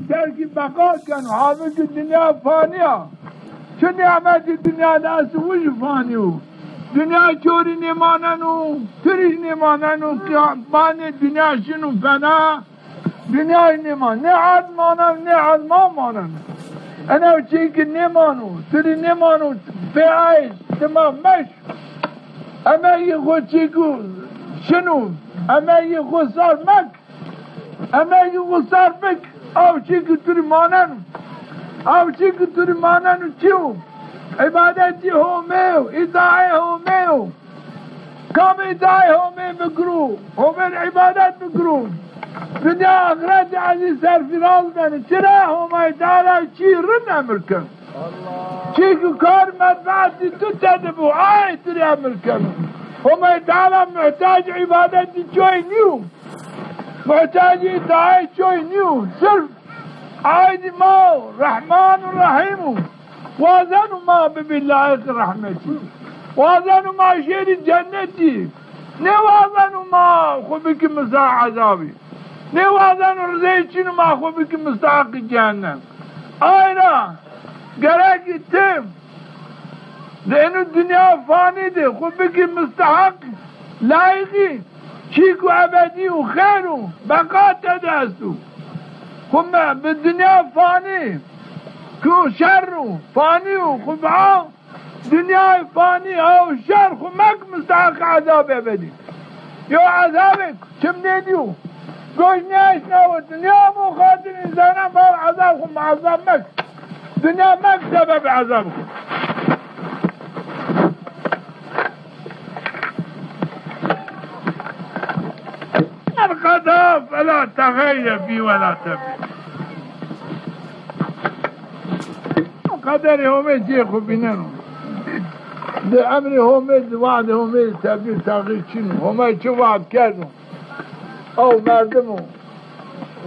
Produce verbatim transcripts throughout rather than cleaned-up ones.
Terkî beqa keno, halbukî dinya fanî ya. Çi nîmetî dinya de esto, wi jî fanî yo. Dinya çorî nêmaneno, tirî nêmaneno, qîya-, banê dinya şino fena, dinya nêman-, nê erd maneno, nê ezman maneno. Ena çî ki nêmano, tirî nêmano, pê ay dima meş. Emegî xo çîku şino, emegî xo sar mek. Emegî xo sar bik, aw çî ki tu rî maneno. Aw çî ki tu rî maneno çi yo? Îbadetî Homê yo, îtaê Homê yo. Kam îtaê Homê bikiro, Homê rê îbadet bikiro, dinya axretî ez zî serfîraz beno. Çira? Homayî Teala çî rind emir keno. Çîku kar menfaetî tu tede bo, aye tu rê emir keno. Homayî Teala muhtacî îbadetî çoy nîyo. Muhtacî îtaê çoy nîyo. Sirf aydî ma o, Rehman û Rehîm o. Wazeno ma bibî layiqî rehmetî. Wazeno ma şêrî cennetî. Nêwazeno ma xwu bikî mistahaq ezabî. Nêwazeno rizeyê çin o ma xwu bikî mistahaqî cehennem. Ay ra gerek ti di eno dinya fanî de xwu bikî mistahaq, layiqî çîku ebedî û xeyr û beqa tede esto. Xwu me bi dinya fanî ku şer o, fanî yo, xwu bia dinyayê fanî aw şer, xwu mek mistahaq ezabê ebedî. Yo ezabêk çim nêdîyo. Goş nêeşnawo, dinya bo xatir însanan, ma ezab xwu muezeb mek. Dinya mek sebebê ezab xwu. Erqeda fela texeyye bî wela tebî. Qederê Homê cê xwu vîneno. Di emrê Homê, di we'dê Homê tebdîl texyîr çin o. Homay çi we'd kerdo, aw merdim o.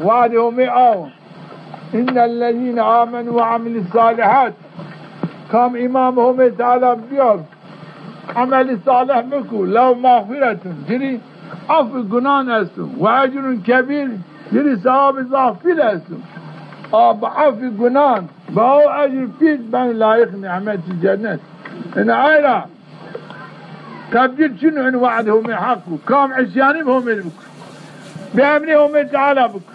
We'dê Homê aw. Înnellezîne amenû ve amilus-salîhat. Kam îman bi Homê Teala bîyar, emelî salih biko, lew mexfîretun, ci rî efwî gunan esto, we ecrun kebîr, ci rî sewabî zaf pîl esto. A bi efwî gunan, bi aw ecr pîl ben layiq nîmetî cennet. Ina ay ra tebdîl çin o, in we'dê Homê heq o. Kam îsyanî bi Homê biko, bêemrî Homê Teala biko,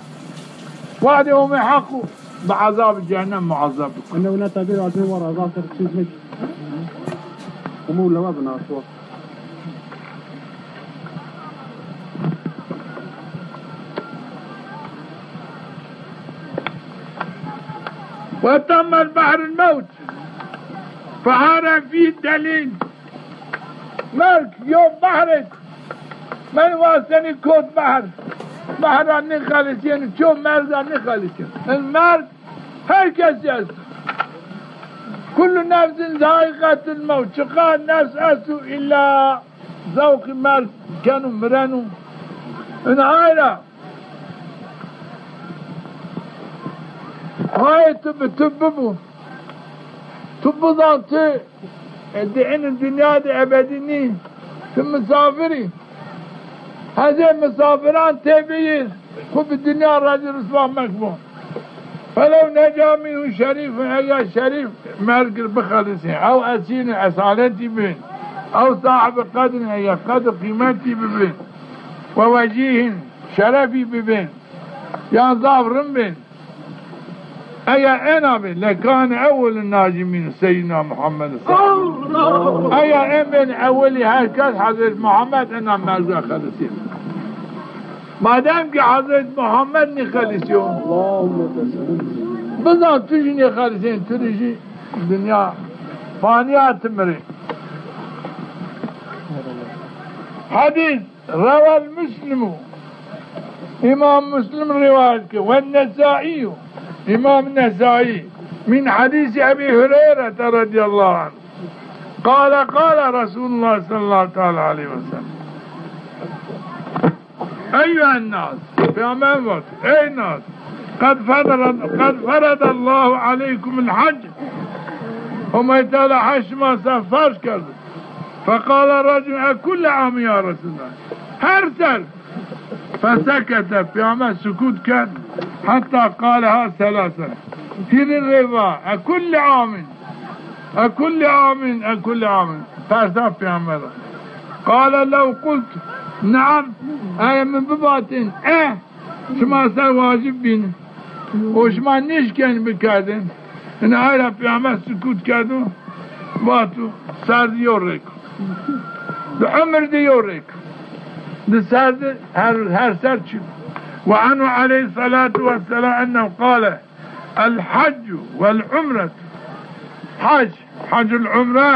we'dê Homê heq o, bi ezabî cehennem muezeb biko. Ina wina tebdîl azmê wa ra zaf ser çîz mek. Umû lewa binaso. وتم البحر الموت فهار فيه الدليل. Merg yo behrêk. Men wastenî kot behr. Behr ra nêxelisîyeno, ço merg ra nêxelisîyeno. In merg her kesî esto. Kullu nefsin zaiqetul mewt. Çiqa nefs esto îlla zewqî merg keno, mireno. Ina ay ra hayê tu bi tu bibo. Tu bizan tu, e, di ino dinya de ebedî nî. Tu misafir î. Hezê misafiran têbîyî, xwu bi dinya rezîl riswa mekbo. Felew neca minhu şerîfun, eger şerîf merg ir bixelisî, ew esîlun, esaletî bin, ew sahibî qedrin, eger qedr qîmetî bibin, we wecîhin, şerefî bibin, yan zaf rind bin, eger ena bin, lekane ewwelun nacî min Seyyidina Muhammed sallallahu aleyhi ve sellem. Eger en bên ewwelî her kes Hezret Muhammed ena merg ra xelisî. Madem ki Hezret Muhammed nêxelisîyo, bizan tu jî nêxelisîyên, tu rê jî dinya fanî a, ti mirê. Hedîs. Rewel Muslimu. Îmam Muslim rîwayet ke. Wen Nesaiyu. Îmam Nesai. Min hedîsî Ebî Hureyre radîyallahu anh. Qale, qale Resulullah sallallahu teala aleyhi ve sellem. Eyyuhen nas. Peygamber vat: Ey nas. Qed ferada, qed feradallahu aleykumul hac. Homay Teala hec şima ser ferz kerdo. Feqale recul: E kulle amî ya Resulallah? Her ser? Fesekete, Peyxamber sukût kerd, hetta qaleha selase. Hîrê rê va, e kulli amin, e kulli amin, e kulli amin. Persa Peyxamber ra. Qale lew qult neam, eye mi bivatên e, şima ser wacib bîn û şima nêşkenî bikerdên. Ina ay ra Peyxamber sukût kerdo, vato, ser di yo rêk o. Di umir di yo rêk o. Di ser di her, her ser çin. Ve anhu aleyhî salatu vesselam ennehu qale, el haccu vel umretu. Hac, hacul umre,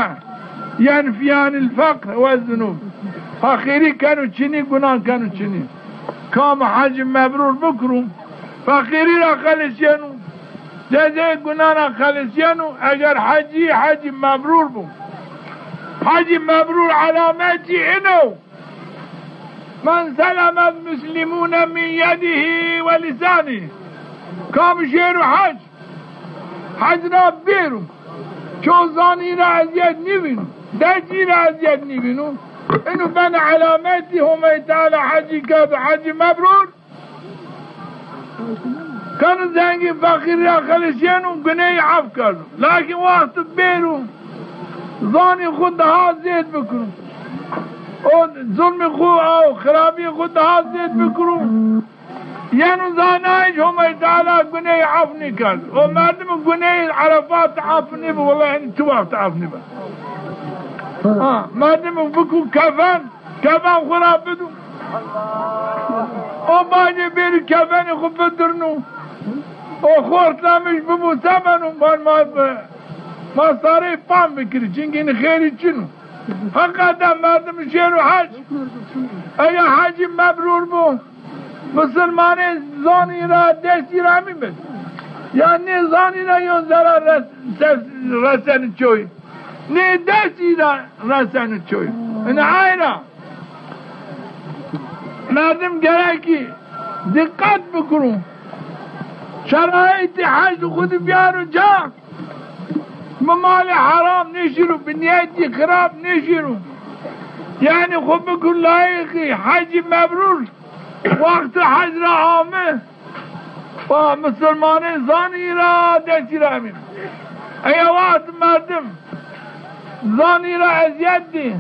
yenfiyanil feqr ve zunub. Feqîrî keno çinî, gunan keno çinî. Kam hacî mebrûr bikiro, feqîrî ra xelisîyeno, cezayê gunan ra xelisîyeno, eger hecî, hecî mebrûr bo. Hecî mebrûr elametî ino. Men selemet muslimûne min yedihî ve lisanî. Kam şêro hec, hec ra bêro, ço zanî ra ezîyet nîvîno, destî ra ezîyet nîvîno. Ino beno elametî Homey Teala hecî kerdo, hecî mebrûr. Keno zengîn, feqîrî ra xelisîyeno, guneyî ef kerdo. Lakin wexto bêro, zanî xwu daha zêd bikiro. O zulmî xwu, o xirabî xwu daha zêd bikiro. Yeno zanayîş Homey Teala guneyî ef nîkerd. O merdimî guneyî Erefat ef nîbi, wellahî henî tu wext ef nîbi. Ha, merdimî biko kefen, kefen xwu ra bido. O bacê bêrî kefenî xwu bidirno. O xortlamiş bibo, se beno? Van ma, ma sareyê pan bikirî, çinkî înî xêrî çin o. Heqîqeten merdim şêro hec. Eya hecî mebrûr bo, misilmanê zanî ra, destî ra emîn bin. Ya nê zanî ra yo zerar res-, ses-, reseno çoy, nê destî ra reseno çoy. Ina ay ra merdim gerekî dîqet bikiro. Şeraîtê hecî xwu di biyaro ca. Bi malê heram nêşîro, bi nîyetî xirab nêşîro. Yanî xwu bikir layîqî hecî mebrûr. Wextê hec ra ame, wa misilmanê zanî ra, destî ra emîn. Eya wext merdim zanî ra ezîyet dî,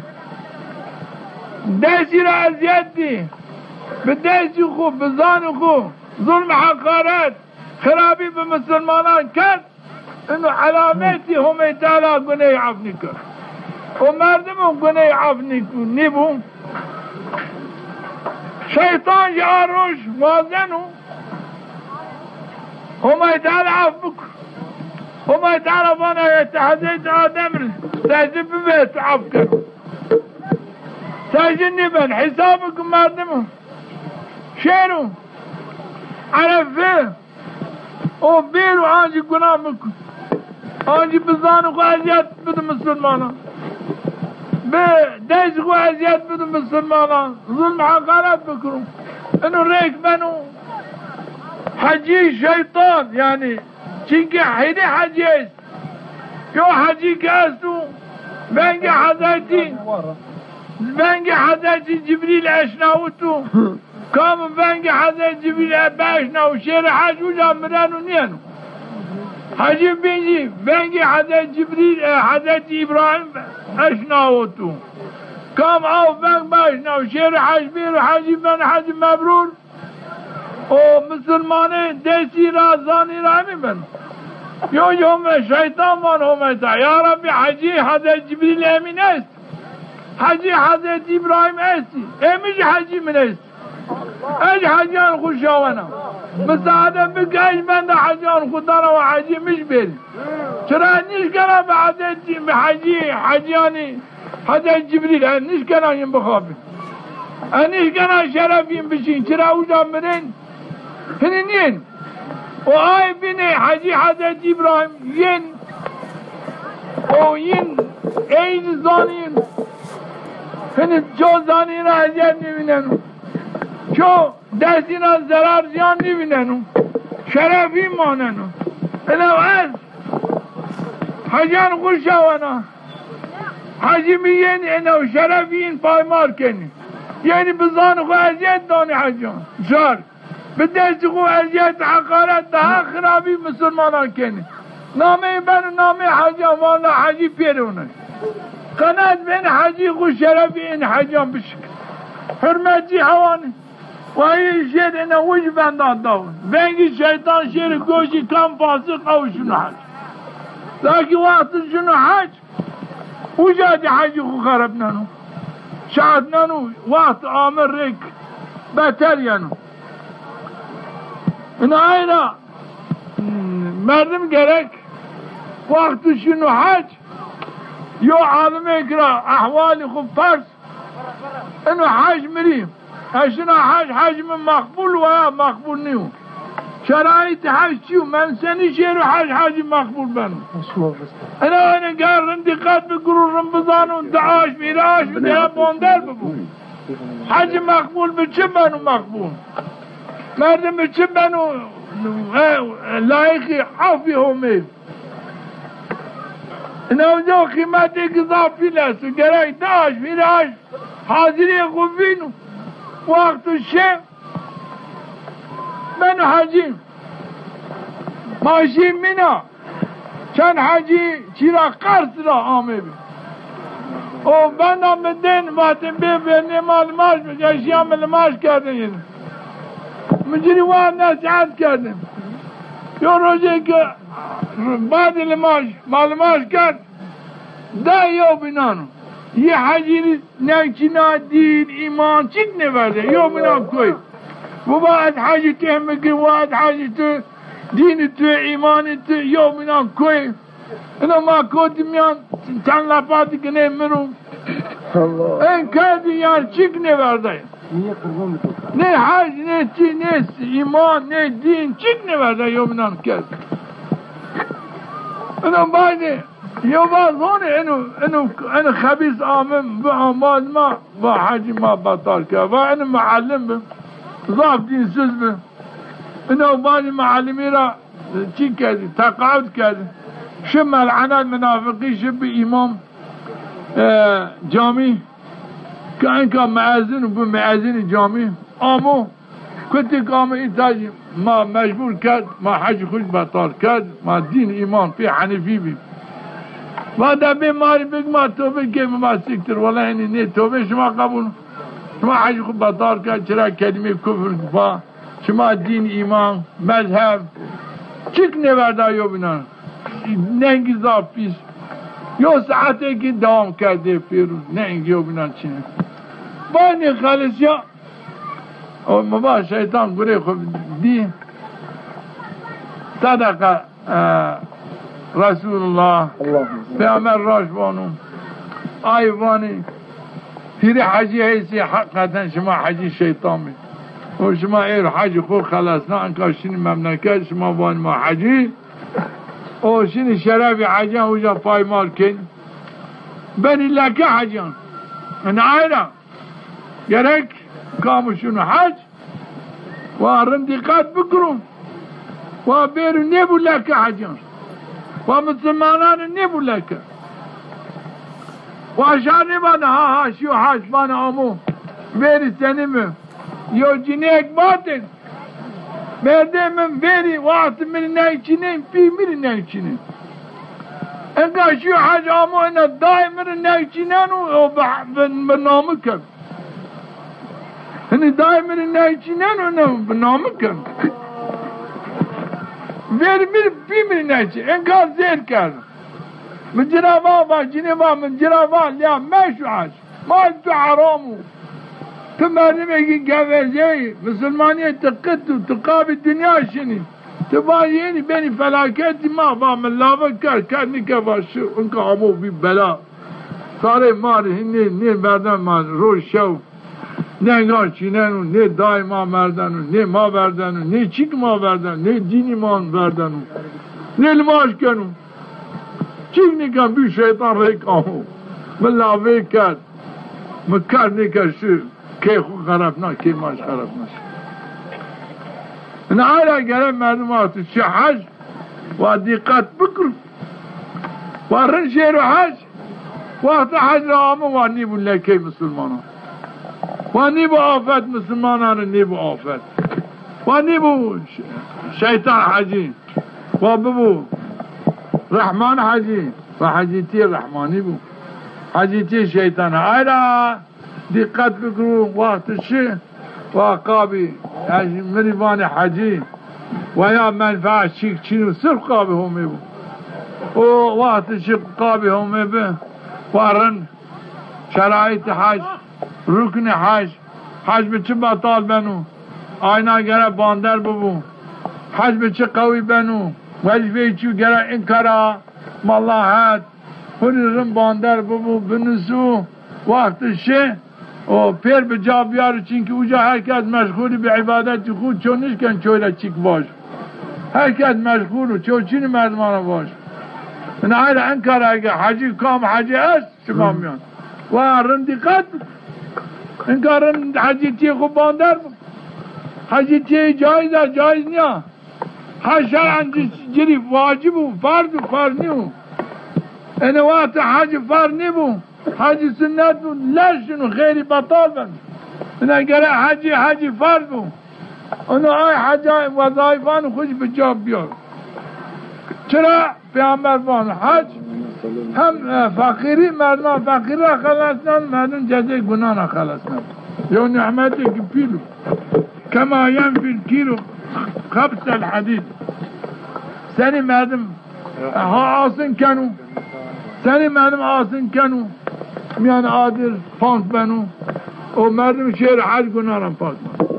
destî ra ezîyet dî, bi destî xwu, bi zanî xwu zulm, heqaret, xirabî bi misilmanan kerd, ino elametî Homey Teala guneyî ef nîkir. O merdimo guneyî ef nî-, nîbo. Şeytan jî a roj wazeno Homey Teala ef bikir. Homey Teala vana, eger ti Hezretî Adem rê secde bibê, tu ef keno. Secde nêbeno, hesabê ke merdimo şêro Erefe, o bêro ancî guna bikiro. Ancî bi zanî xwu ezîyet bido misilmanan. Bi destî xwu ezîyet bido misilmanan. Zulm, heqaret bikiro. Ino rêk beno hecî şeytan, yanî. Çinkî hîrê hecî est. Yo hecî ke esto, vengê Hezretî, vengê Hezretî Cibrîl eşnawito. Kam vengê Hezretî Cibrîl e-, bieşnawo, şêrê hec uca mireno nîyeno. Hecî bîn zî vengê Hezretî Cibrîl, e, Hezretî Îbrahîm eşnawito. Kam aw veng bieşnawo, şêrê hec bêro, hecî beno hecî mebrûr. O misilmanê destî ra, zanî ra emîn beno. Yo, yo, me şeytan van Homey Teala. Ya Rebbî, hecî Hezret Cibrîl emîn est. Hecî Hezret Îbrahîm estî. Ê mi jî hecî min est. Ez hecîyan xwu şawena. Misaade bike, ez benda hecîyan xwu dana wa hecî mi jî bêrî. Çira nîşkena bi Hezret, bi hecî, hecîyanî Hezret Cibrîl, e, nîşkena yin bixapî. E, nîşkena şeref yin bişîn, çira uca mirên hinî nîyên. O ay bînê hecî Hezret Îbrahîm yên, o yin ey zî zanîn, hinî ço zanîn ra ezîyet nêvîneno. Ço destî ra zerar zîyan nêvîneno. Şerefî maneno. Ina ez hecîyan xwu şawena. Hecî mi yên ena û şerefî yin paymar kenî. Yenî bi zanê xo ezîyet danê hecîyan. Çar. Bi destê xo ezîyet, heqaret, daha xirabî misilmanan kenê. Nameyê beno nameyê hecîyan, vana hecî pêrone. Qenaet benê hecî xo şerefî ên hecîyan bişik. Hurmetî hewanî. Wayî şêr ina wij vendan daw. Vengî şeytan şêrî goşî kam fasîq ew şino hec. Lakî wextî şino hec, uca de hecî xo xerepneno. Şaetneno, wext ame rêk beter yeno. Ina ay ra merdim gerek wextî şino hec, yo alimêk ra ehwalî xo pers, ino hec mi rî. Ez şina hec, hec mi meqbul wa ya meqbul nîyo. Şeraîtê hec çi yo? Men senî şêro hec, hecî meqbul beno? Ina, ina ger rind dîqet bikiro, rind bizano, di aşm, hîrê aşm gere bonder bibo. Hecî meqbul bi çi beno meqbul? Merdim bi çi beno, e, layîqî afwî Homê? Ina uca qîmetêkî zaf pîl esto. Gerek di aşm, hîrê aşm hazirîyê xo vîno. Wexto şê beno hecî. Ma şî Mîna. Çend hecî çîra Qers ra ameybi. O benda mi dên, vatên bê vernê ma limaj bike, şîya mi limaj kerdin yeni. Mi ci rî wa nesîhet kerdin. Yo rojêk badê limaj, ma limaj kerd. Da yewbînan o. Yê hecî rî newçîna dîn, îman, çik nêverde. Yewbînan koy. Biba ez hecî tu hemikî, wa ez hecî tu, dînî tu, îmanî tu, yewbînan koy. Ino ma kotî mîyan, çend lepa di ginê mi ro. Allah. En kerdî yar çik nêverdayê. Nê hec, nê çî, nê îman, nê dîn, çik nêverdayê yewbînan kerd. Ino badê yew va zonê ino, ino, ino xebîs ame, bi amad ma, va hecî ma betal kerd. Va ino muallim bi, zaf dînsiz bi. Ino badê muallimî ra çî kerdî, teqawut kerdî. Şi mel'enet munafiqî, şi bi îmam, e, camî, ke enka muezzin û bi muezzinî camî amo. Kutik amo îta jî ma mecbur kerd, ma hecî xwu jî betal kerd, ma dîn îman pê henîfî bî. Va de bê ma rî bik ma tobe kê, ma siktir, wela henî nê tobe şima qebul. Şima hecî xwu betal kerd, çira kelîmê kufr va. Şima dîn, îman, mezheb, çik nêverda yewbînan. Nengî zaf pîs. Yo saetêkî dewam kerdê pêro. Nengî yewbînan çine. Vanê xelisîya. O mi va şeytan gurê xwu dî. Sedeqa. E, Resulullah, Allahümme salli. Peyxamber raşt vano. Ay vanî, hîrê hecî heysî, heqîqeten şima hecî şeytan bî. O şima êr hecî xwu xelesna, enka şinî memleket, şima vanî ma hecî. O şinî şerefî hecîyan uca paymal kên. Benî leke hecîyan. Ina ay ra gerek kam şino hec, wa rind dîqet bikiro. Wa bêro nêbo leke hecîyan. Wa misilmanan nêbo leke. Wa şa nêvana ha ha şîyo hec, vana amo. Verî senî mi? Yo cinêk vatên. Merdê min verî wextî mi rê newçînên, pî mi rê newçînên. Enka şîyo hec amo ena dayê mi rê newçîneno, o bi, bi, bi nami ken. Hinî dayê mi rê newçîneno, ena bi nami ken. Verî mi rê, pî mi rê newçî. Enka zêr kerd. Mi ci ra va, va, cinê va, mi ci ra va, lîya meşo hec. Mal tu heram o. Tu merdimêkî gevezeyî, misilmanîyê tu qit û tu qabî dinya şinî. Tu va yenî benî felaketî ma, va mi lave kerd, kerd nîke va şi, inka amo bî bela. Sarê ma rê hin nê, nê verden ma roj şew. Nengan çîneno, nê dayê ma verdeno, nê ma verdeno, nê çîk ma verdeno, nê dînî ma verdeno. Nê limaj keno. Çîk nîken bî şeytan rêk amo. Mi lavê kerd. Mi kerd nêkerd şi. Kê xwu xerepna, kê ma jî xerepna. Ina ay ra gere merdim wextî şi hec, wa dîqet bikir. Wa rind şêro hec. Wextê hec ra amo wa nîbû lekey misilmanan. Wa nîbû afet, musulmanan rê nîbû afet. Wa nîbû ş-, şeytan hecî. Wa bibû Rehman hecî. Wa hecîtîyê Rehmanî bû. Hecîtîyê şeytan. Ay ra dîqet bikirû, wextî şi, wa qabî, yanî mi rê vanê hecî, wa ya menfeet çîk çin û sirf qabî Homê bû. O wextî şi qabî Homê bi, wa rind şeraîtê hec, ruknê hec, hec bi çi betal beno, ayna gere bander bibû, hec bi çi qewî beno, wezîfeyê çi gere inkara, mala het, hurî rind bander bibû, binusû, wextî şi, o pêr bi ca biyarû, çimkî uca her kes meşxulî bi îbadetî xwu, ço nişken çoy ra çîk vaj. Her kes meşxul û, ço çinî merdiman ra vaj. Ina ay ra inkara ke hecî kam hecî est, şima mîyan. Wa rind dîqet bik. Inka rind hecîtîyê xwu bander bik. Hecîtîyê caiz a, caiz nîya. Hec şer'an ci, ci rê wacib û ferz û ferz nîyo. Ene wextê hecî ferz nîbû, hecî sunnet bû, leş şino, xeyrî betal ben. Ina gere hecî, hecî ferz bû. Ina ay heca wezayîfan xwu jî bi ca biyar. Çira? Peyxamber vano, hec hem, e, feqîrî, merdiman feqîrî ra xelesnen, merdim cezayê gunan ra xelesnen. Yew nîmetêkî pîl o. Kema yenfîl kîru xebsel hedîd. Senî merdim, e, ha asin keno, senî merdim asin keno, mîyan adir pank beno, o merdim şêrî hec gunan ra pank beno.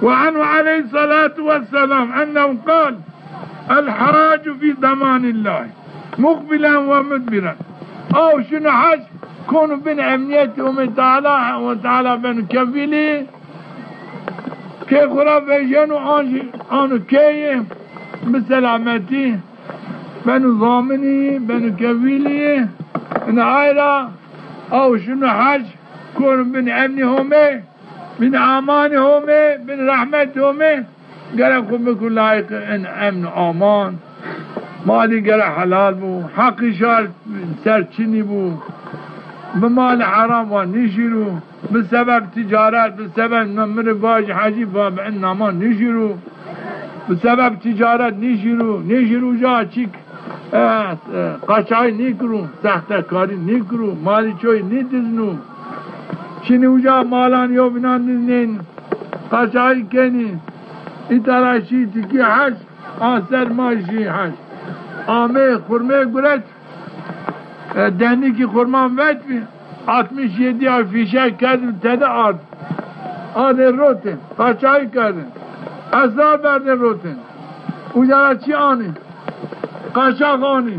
Ve anhu aleyhissalatu vesselam ennehu qal, "El hacu fî zemanillah, muqbilen ve mudbiren." Aw şino hec, kono bin emniyetî Homê Teala, Homê Teala beno kefîlî, kê xwu ra vejeno, an jî ano keyî, bi selametî, beno zaminî, beno kefîlî, ina ay ra, aw şino hec, kono bin emnî Homê, bin amanî Homê, bin rehmetî Homê, gere xwu biko layiqê in emn û aman. Malî gere helal bo, heqî şar ser çinî bo. Bi malê heram wa nîşîro. Bi sebeb tîcaret, bi sebeb na mi rê vajî hecî va bi in naman nîşîro. Bi sebeb tîcaret nîşîro, nîşîro uca çîk. E, e, qaçaxî nîkiro, sextekarî nîkiro, malî çoyî nîdizno. Şinî uca malan yewbînan diznên, qaçaxî kenî. Îta ra şî tikî hec, a ser ma şî hec. Amê xurmê guret, e, dendikî xurman vetbî. Altmış yedi ay fîşek kerdin, tede ard. Adê rotin, qaçaxî kerdin. Esrar berdin rotin. Uca ra çi anî? Qaçax anî.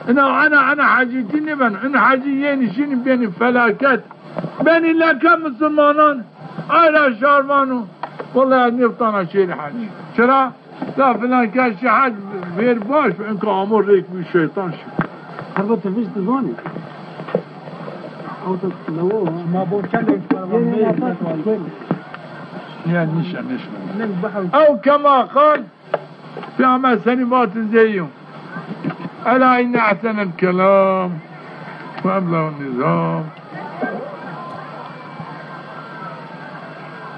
Ina, ena, ena hecîtî nêbeno. In hecî yenî şinî benî felaket. Benî leke musulmanan. Ay ra şar vano. Wellahî ez nêvtana şêrî hec. Çira? La filan kes şi hec vêr baş, inka amo rêk bî şeytan şi. Heba ti vîst zanî. Ew ti lewo. Ma bo kele. Nîya nîşe, nîşe. Ew kema qal, Peyxamber senî vatî zeyî yo. Ela inne ehsenel kelam ve eblegun nizam.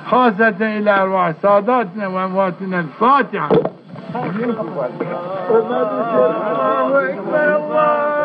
Xaseten ila erwah sadatina ve emwatina el Fatiha. Allahu Ekber, Allahu Ekber.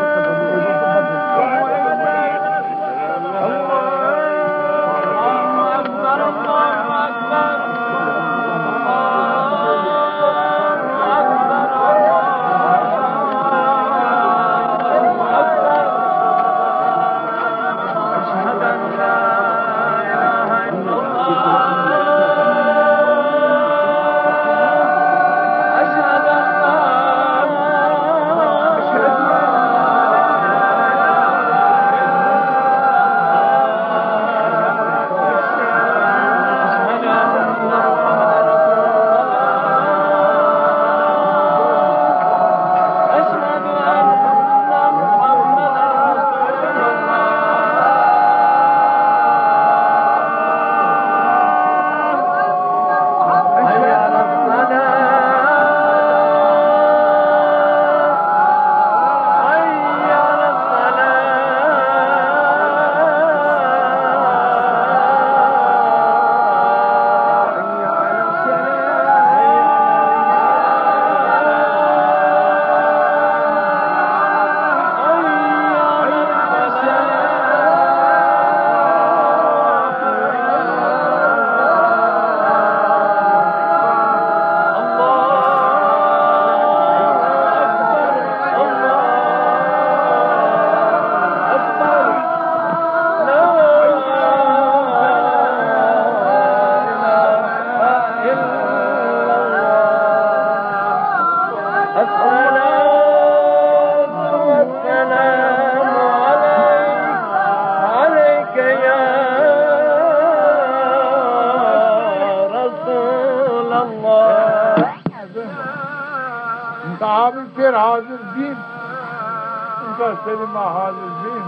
Sahabî pêr hazir bîn. Înka serî ma hazir bîn.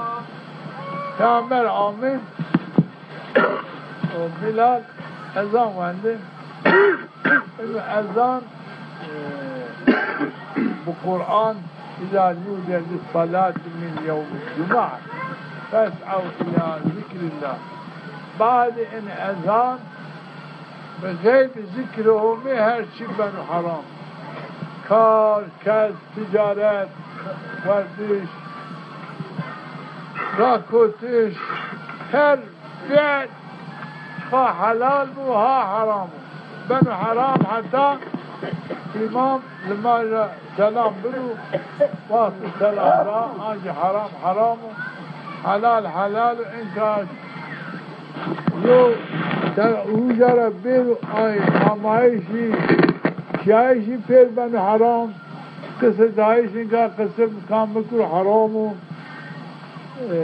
Peyxamber amê. O Bilal ezan wendê. Ino ezan, e, bi Quran, "Îza nudiye lis-salati min yewmil cum'a fes'ew îla zikrillah." Badê in ezan, bi xeyrî zikrê Homê her çî beno heram. Kar, kes, ticaret, werdiş, rakotiş, her fiil ha helal bo, ha heram bo. Beno heram heta îmam limaj ra selam bido, wextê selam ra, ancî heram heram o, helal helal o, înka yo te uca ra bêro ay amayîşî, şiyayîşî pêr beno heram, qise dayîş înka qise kam bikiro heram o, e,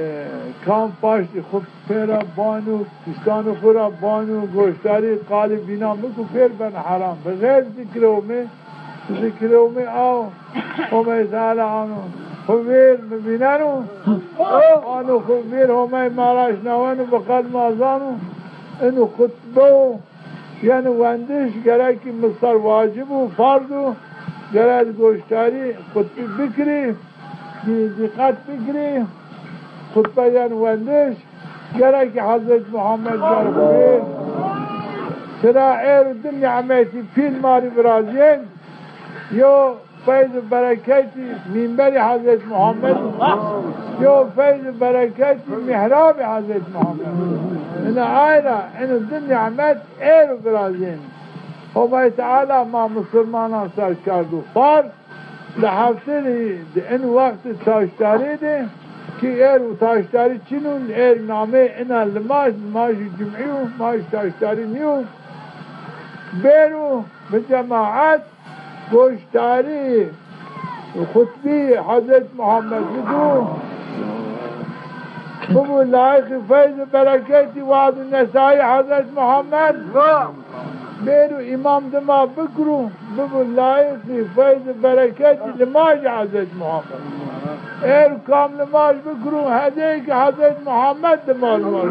kam paştî xwu pêra bano, piştanê xwu ra bano, goştarî qalê bînan biko pêr beno heram. Bi xeyr zikrê Homê, zikrê Homê aw, Homey Teala ano xwu vêr mi vîneno, ano xwu vêr Homey ma ra eşnaweno, bi qed ma zano, ino xutbe o, yanî wendiş gerekî misal wacib o, farz o, gerek goştarî xutbe bikirî, dî-, dîqet bikirî, xutbe yanî wendiş, gerekî Hezret Muhammed gerxwîn. Sira êr di nîmetî pîl ma rê virazîyên, yo feyz û bereketî mîmberî Hezret Muhammed, yo feyz û bereketî mîhrabî Hezret Muhammed. Ina ay ra, ino di nîmet êro virazîyên. Homay Teala ma misilmanan ser kerdo farz. Di heftê de, di in wextê taştarî de, ki êr û taştarî çin o, êr namê ina limaj, limajî cum'î yo, limaj taştarî nîyo. Bêro bi cemaet goştarî xutbî Hezret Muhammed bido. Bibo layiqî feyz û bereketî we'd û nesayî Hezret Muhammed. Bêro îmam dima bikiro, bibo layiqî feyz û bereketî limajî Hezret Muhammed. Êr kam limaj bikiro, hedêkî Hezret Muhammed dima limaj.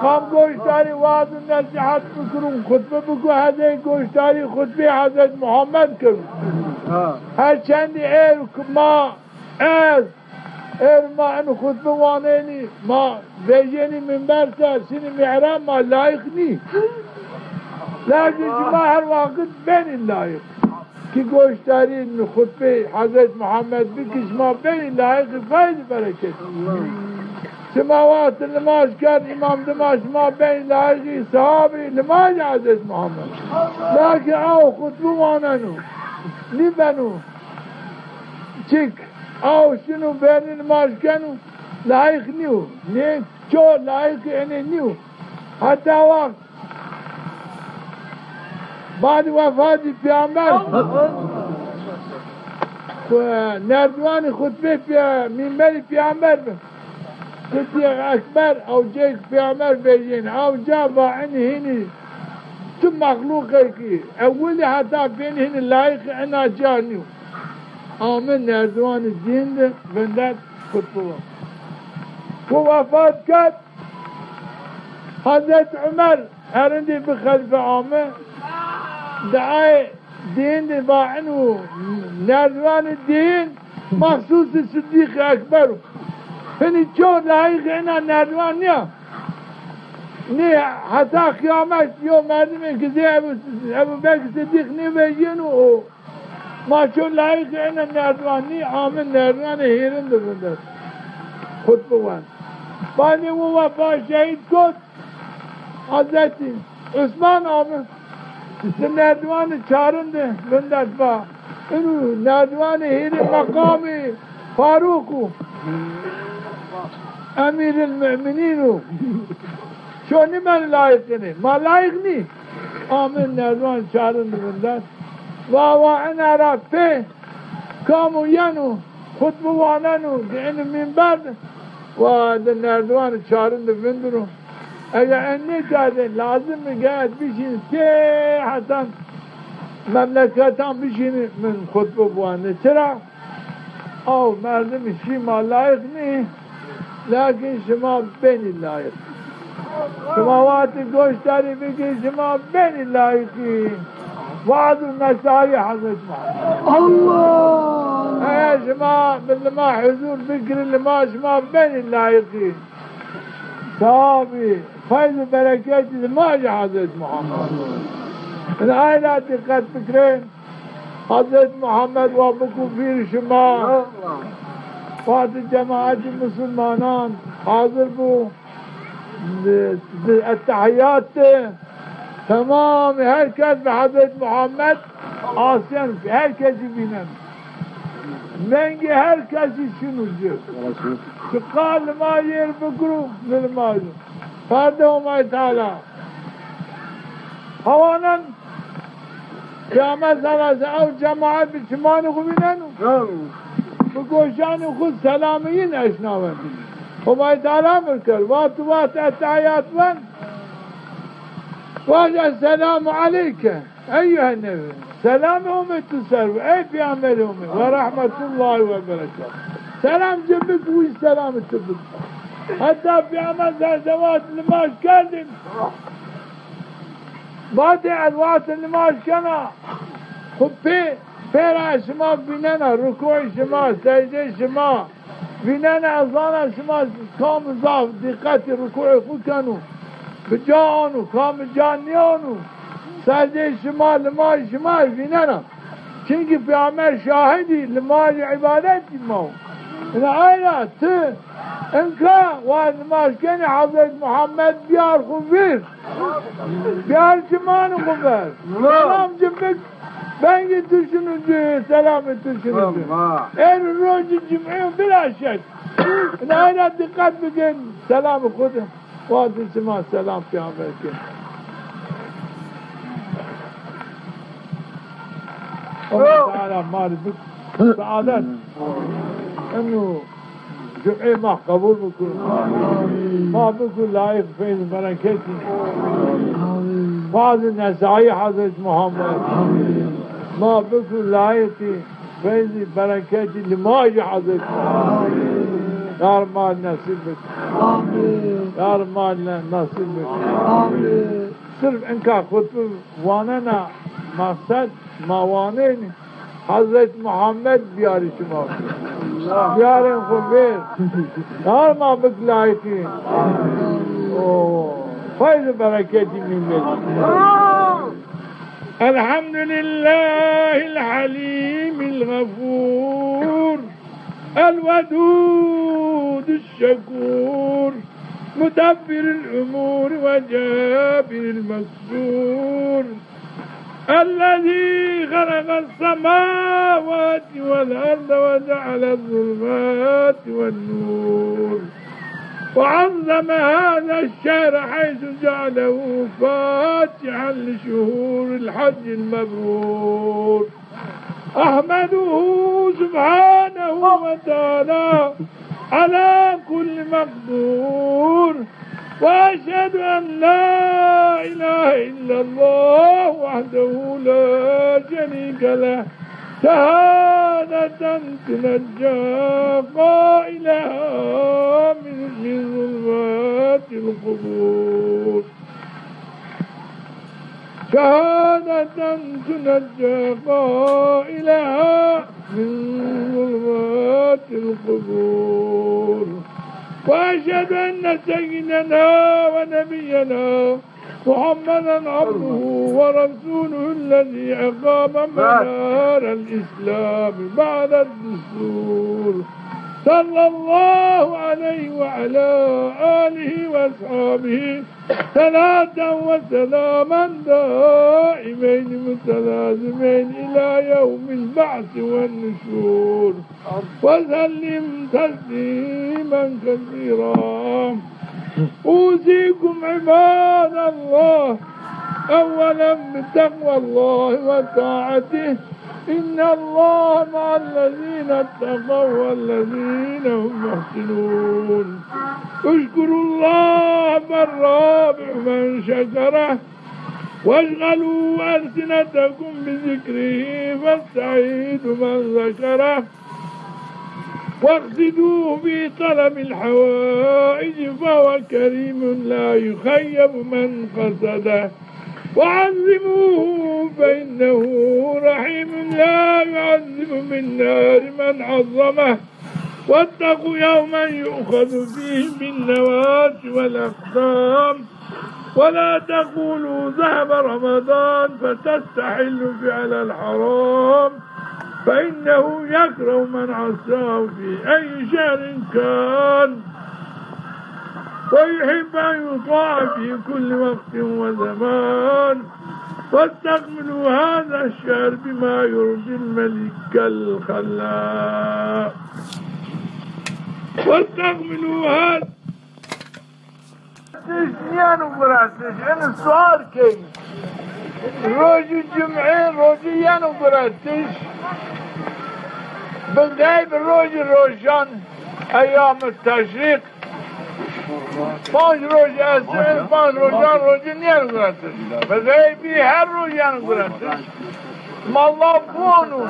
Kam goştarî we'd û nesîhet bikiro, xutbe biko, hedêkî goştarî xutbê Hezret Muhammed kiro. Her çendî êr ma, ez, êr ma in xutbe wanenî, ma vejênî mîmber ser, şinî mîhrab, ma layiq nî. Lakin şima her waqit benî layiq. Ki goştarî xutbê Hezret Muhammed bikî, şima benî layiqî feyz û bereket. Şima wextê limaj kerd, îmam dima, şima benî layiqî sehabî limajî Hezret Muhammed. Lakin aw xutbe waneno, nîbeno çik. Aw şino bernî limaj keno, layiq nîyo. Nê ço layiqî enê nîyo. Heta wext badî wefatî peyamber, nerdiwanî xutbê pê-, mîmberî peyamber bi. Sidîq Ekber, ew cêk peyamber vejîyêne. Ew ca va, inî hînî tu mexlûqêkî ewilî heta pênî hînî layiqî ina ca nîyo. Ame nerdiwanê dîn de vindet, xutbe wa. Ku wefat kerd, Hezret Umer herindî bi xelîfe ame, diayê dîn de va ino nerdiwanê dîn mexsûsî Sidîq Ekber o. Hinî ço layiqî ina nerdiwan nîya. Nê heta qiyamet yo merdimê ki zê Ebu, Ebu Bekir Sidîq nêvejîyeno o. Ma ço layiqî ena nerdiwan nî, ame nerdiwanê hîrin de vindet. Xutbe wend. Badê wo wefa şehîd kot, Hezretî Usman ame, di nerdiwanê çarin de vindet va, ino nerdiwanê hîrin meqamê Farûq o, Emîril Mu'minîn o. Ço nîben layiq enê. Ma layiq nî. Ame nerdiwan çarin de vindet. Va, va ena ra pê kamo yeno, xutbe waneno, di eno mîmber de, va di nerdiwanê çarin de vindiro. Eger enê kerdê lazim mi gayet bişîn tê hetan memleketan bişînî min xutbe biwanê. Çira? Aw merdim şîma layîq nî, lakin şima benî layîq. Şima wextî goşdarî bikî, şima benî layîqî. Vaaz û nesayî Hezret Muhammed. Allah! Eger şima bi lima huzur bikirî, lima şima benî layîqî. Sewabî, feyz û bereketî limajî Hezret Muhammed. Ina ay ra dîqet bikirên. Hezret Muhammed wa biku vîr şima. Wextî cemaetî musulmanan hazir bu, di, di ettehiyat de temamî her kes bi Hezret Muhammed asyen, her kesî vînen. Vengê her kesî şinu ci. Çiqa limajêr bikuru, nilmajî. Perde Homay Teala. Hewanen Peyxamber sallallahu aleyhi ve sellem ew cemaet bi çimanê xwu vîneno. Bi goşanê xwu selamê yin eşnawen. Homay Teala emir kerd. Wextî wext ettehiyat wen. Vaj, "Esselamu aleyke eyyuhen nebi." Selamê Homê tu ser bi, ey Peyxamberê Homê. "Ve rahmetullahi ve berekatuhu." Selam ci bik, wî selamê tu bik. Heta Peyxamber sallallahu aleyhi ve sellem limaj kerdin. Vatê ez wextê nimaj kena, xwu pê, pê ra şima vînena, rukûyê şima, secdeyê şima vînena, ez zana şima kam zaf dîqetî rukûyê xwu kenu, bi ca anu, kam bi ca nîyanu, secdeyê şima, limajê şima vînena. Çimkî Peyxamber şahidî, limajî îbadetî ma wo. Ina ay ra ti inka wa nimaj kenî, Hezret Muhammed biyar xwu vîr. Biyar çimanê xwu ver. Selam ci bik, vengê tu şinu ci, selamê tu şinu ci. Êr rojî cumê yo bila şek. Ina ay ra dîqet bikin, selamê xwu de. Wazî şima selam peyxamber ke. Allah Teala ma rê bik saadet. Eno cumê ma qebul bikir. Ma bikir layîq feyz bereketî. Wazî nesayî Hezret Muhammed. Ma bikir layîqî feyzî, bereketî, limajî Hezretî. Amîn. Yar ma nesîb bik. Amîn. Yar ma ne-, nesîb bik. Amîn. Sirf inka xutbe wanena meqsed, ma wanenî Hezret Muhammed biyarî şima. Biyarên xwu vêr. Yar ma bik layîqî. O, feyz û bereketî mîn bêrî. الحمد لله الحليم الغفور الودود الشكور مدبر الأمور وجابر المكسور الذي خلق السماوات والأرض وجعل الظلمات والنور وعظم هذا الشهر حيث جعله فاتحا لشهور الحج المبرور. أحمده سبحانه وتعالى على كل مقدور، وأشهد أن لا إله إلا الله وحده لا شريك له، شهادة تنجي قائلها من، من ظلمات القبور. شهادة تنجي قائلها من ظلمات القبور. وأشهد أن سيدنا ونبينا محمدا عبده ورسوله الذي أقام منار الإسلام بعد الدستور. صلى الله عليه وعلى آله وأصحابه صلاة وسلاما دائمين متلازمين إلى يوم البعث والنشور. وسلم تسليما كثيرا. أوصيكم عباد الله أولا بتقوى الله وطاعته، إن الله مع الذين اتقوا والذين هم محسنون. اشكروا الله بل رابح من شكره واشغلوا ألسنتكم بذكره فالسعيد من ذكره واقصدوه في طلب الحوائج فهو كريم لا يخيب من قصده وعظموه فإنه رحيم لا يعذب بالنار من عظمه واتقوا يوما يؤخذ فيه بالنواصي والأقدام ولا تقولوا ذهب رمضان فتستحلوا فعل الحرام فإنه يكره من عصاه في أي شهر كان ويحب أن يطاع في كل وقت وزمان واستكملوا هذا الشهر بما يرضي الملك الخلاق واستكملوا هذا Tiş niyeno guretiş, ini sual key. Rojî cum'e, rojî yeno guretiş. Bi geyb rojî rojan, eyyam-ı teşrik. Panc roj esir, panc rojan rojî niyeno guretiş. Bi geybî her roj yeno guretiş. Malla vonu,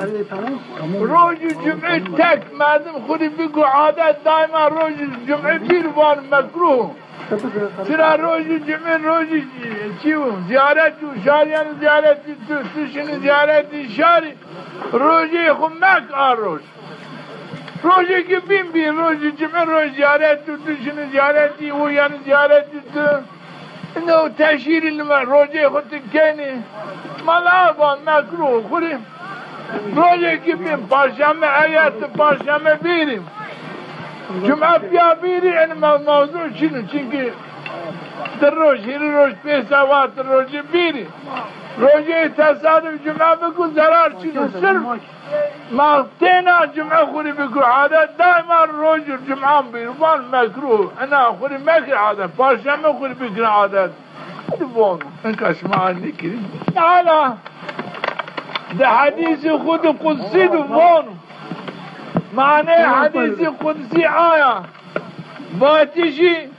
rojî cum'e tek merdim xwu rê biko adet, daima rojî cum'e bîr van mekruh. Çira rojî cum'e rojî çî yo, ziyaret yo, şar yeno ziyaretî tu, tu şinî ziyaretî şarî, rojê xwu mek a roj. Rojêkî bîn bî, rojî cum'e roj ziyaret tu, tu şinî ziyaretî, o yeno ziyaretî tu. Ino teşhîrî lime rojê xwu ti kenî. Mala van mekruh xwu rê. Rojêkî bîn, parşeme, eger ti parşeme bîrî, cuma pîya bîrî, enî me-, mewzu çin o. Çunkî di roj, hîrê roj, pêser wa ti rojê bîrî. Rojê tesaduf cuma biko zerar çin o. Sirf Ma têna cum'e xwu rê biko adet, daima rojî cum'an bîr van mekruh. Ina xwu rê mekir adet, parşeme xwu rê bikir adet. Hadi vonu, inka şima nêkirî. Teala di hedîsî xwu di qudsî di vonu. Manê hedîsî qudsî aya. Vatişî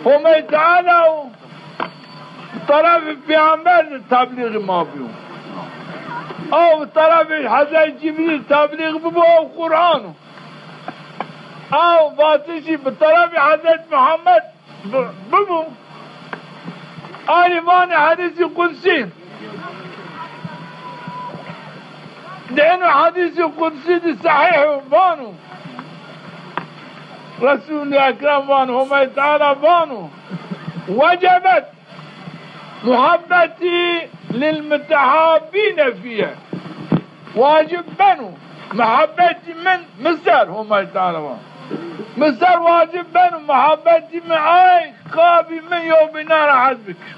Homey Teala o bi terefê pêxember de teblîxê ma biyo. Aw bi terefê Hezret Cibrîl teblîx bibo, aw Quran o. Aw vatişî bi terefê Hezret Muhammed bi-, bibo. Arî vanê hedîsî qudsî. Di eno hedîsî qudsî di sehîh o, vano. Resûlî Ekrem vano, Homay Teala vano, "Wecebet muhabbetî lil mutehabbîne fîye." Wacib beno muhabbetî min mi ser, Homay Teala vano. Mi ser wacib beno muhabbetî min ay qabî min yewbînan ra hez bikir.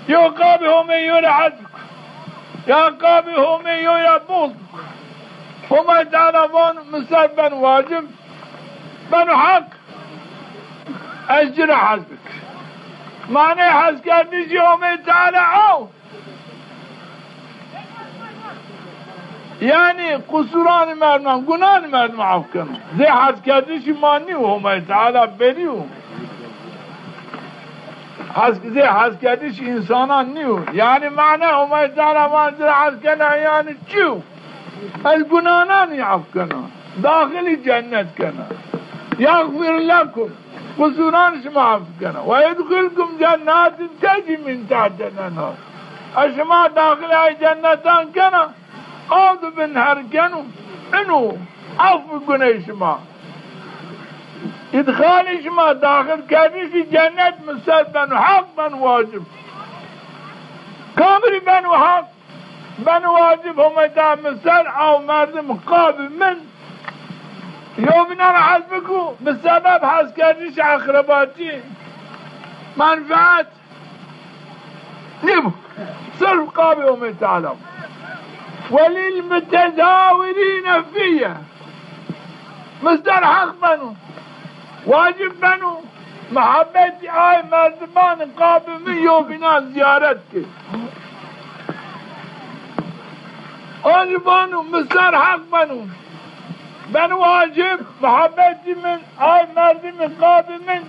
Yew qabî Homê yew ra hez biko. Ya qabî Homê yew ra buxd biko. Homay Teala vano, mi ser beno wacib, beno heq, ez ci ra hez bikir. Manê hezkerdişî Homê Teala aw. Yanî qusuranê merdiman, gunanê merdiman af keno. Zê hezkerdişî ma nîyo, Homay Teala berî yo. Hez-, zê hezkerdişî însanan nîyo. Yanî mana Homay Teala ma ci ra hez kena yanî çi yo? Ez gunanan af kena. Daxilî cennet kena. Yexfir lekum. Qusuran şima af kena. Ve yudxilkum cennatin tecrî min tehtihel enhar. Ez şima daxilê ay cennetan kena. Aw di bin her keno, ino af bi guney şima. Îdxalî şima, daxil kerdişî cennet mi ser beno heq, beno wacib. Kamrî beno heq, beno wacib, Homay Teala mi ser aw merdim qabî min yewbînan ra hez biko, bi sebeb hezkerdişî eqrebatî, menfeet, nîbo. Sirf qabê Homê Teala. Welil mutezawirîne fîye. Mi ser heq beno, wacib beno, muhabbetî ay merdimanê qabê mi yewbînan zîyaret kir. Ancî vano, mi ser heq beno. Beno wacib, muhebbetî min, ay merdimî, qabî min,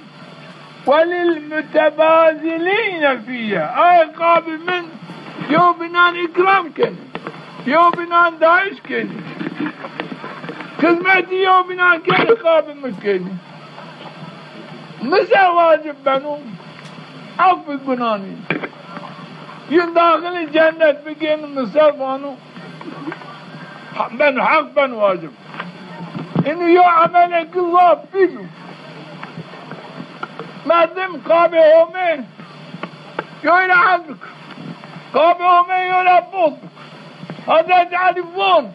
welilmutebazilîne fîye. Ay qabî min, yewbînan îkram kenî, yewbînan dayîş kenî. Xizmetî yewbînan kenî, qabî min kenî. Mi ser wacib beno, af bi gunanî. Yin daxilî cennet bikin, mi ser vano, ha-, beno heq, beno wacib. Înî yo emelêk zaf pîl o. Merdim qabê Homê yoy ra hez bik. Qabê Homê yoy ra buxz bik. Hezretî Elî von,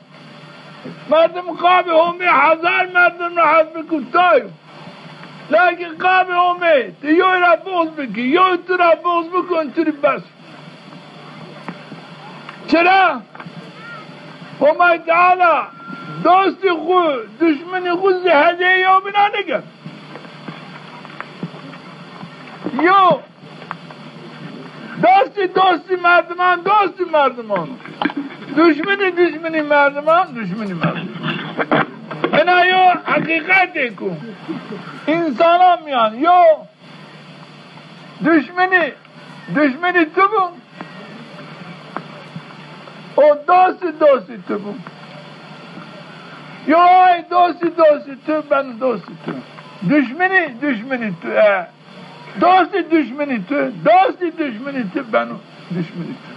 merdim qabê Homê hezar merdim ra hez bik û tay o. Lakin qabê Homê ti yoy ra buxz bikî, yoy tu ra buxz biko, tu rî bes. Çira? Homay Teala dostî xwu, duşminî xwu zî hezê yewbînan nêkerd. Yo Dostî dostî merdiman, dostî merdiman. Duşminî duşminî merdiman, duşminî merdiman. Ena yo heqîqetêk o. Însanan mîyan yo duşminî, duşminî tu bo. O dostî dostî tu bo. Yo ay dostî dostî tu, ben dostî tu. Duşminî duşminî tu, e. Dostî duşminî tu, dostî duşminî tu, beno duşminî tu.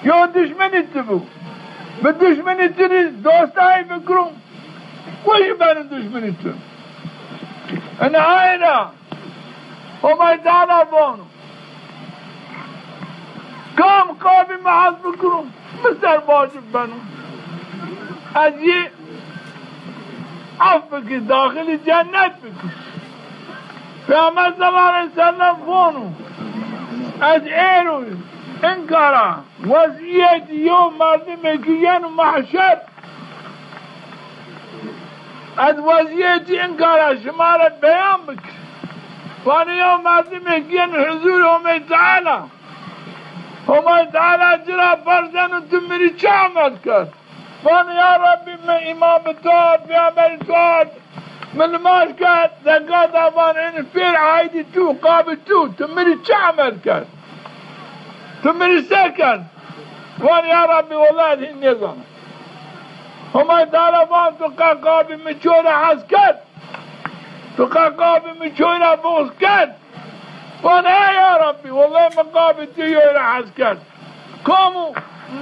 Yo duşminî tu bo. Bi duşminî tu rî dostayî bikiro, o jî beno duşminî tu. Ina ay ra Homay Teala vano, kam qabî mi hez bikiro, mi ser wacib beno. Ez yî af bikî, daxilî cennet bikî. Peyxamber sallallahu aleyhi ve sellem vano, ez êro inkara wezîyetî yew merdimêkî yeno mehşer, ez wezîyetî inkara şima ra beyan bikir. Vanê yew merdimêkî yeno huzûrê Homay Teala. Homay Teala ci ra perseno, tu mi rî çi emel kerd? Van, ya Rebbî, mi îman bi to ard, peyxamberî to ard, mi nimaj kerd, zekat da, van, enî pêr aîdî tu, qabî tu, tu mi rî çi emel kerd? Tu mi rî se kerd? Van, ya Rebbî, wellahî ez hîn nêzana. Homay Teala van, tu qe qabî mi ço ra hes kerd? Tu qe qabî mi çoy ra buxz kerd? Van, ey ya Rebbî, wellahî mi qabî tu yoy ra hes kerd. Kam o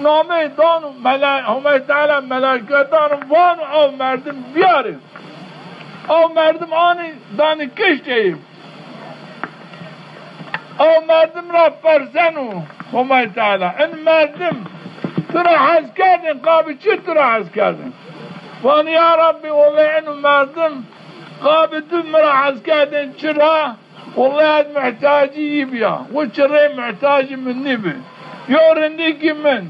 nameyê dano mela-, Homay Teala melaîketan vano, ew merdim biyarê. Ew merdim anî danî kiştê yî. Ew merdim ra perseno Homay Teala, in merdim tu ra hes kerdên, qabî çi tu ra hes kerdên? Van, ya Rebbî, wellahî ino merdim qabî tu mi ra hes kerdên, çira? Wellahî ez muhtacî yî bîya. Wi çirê muhtacî mi nîbi. Yo rindîkî min,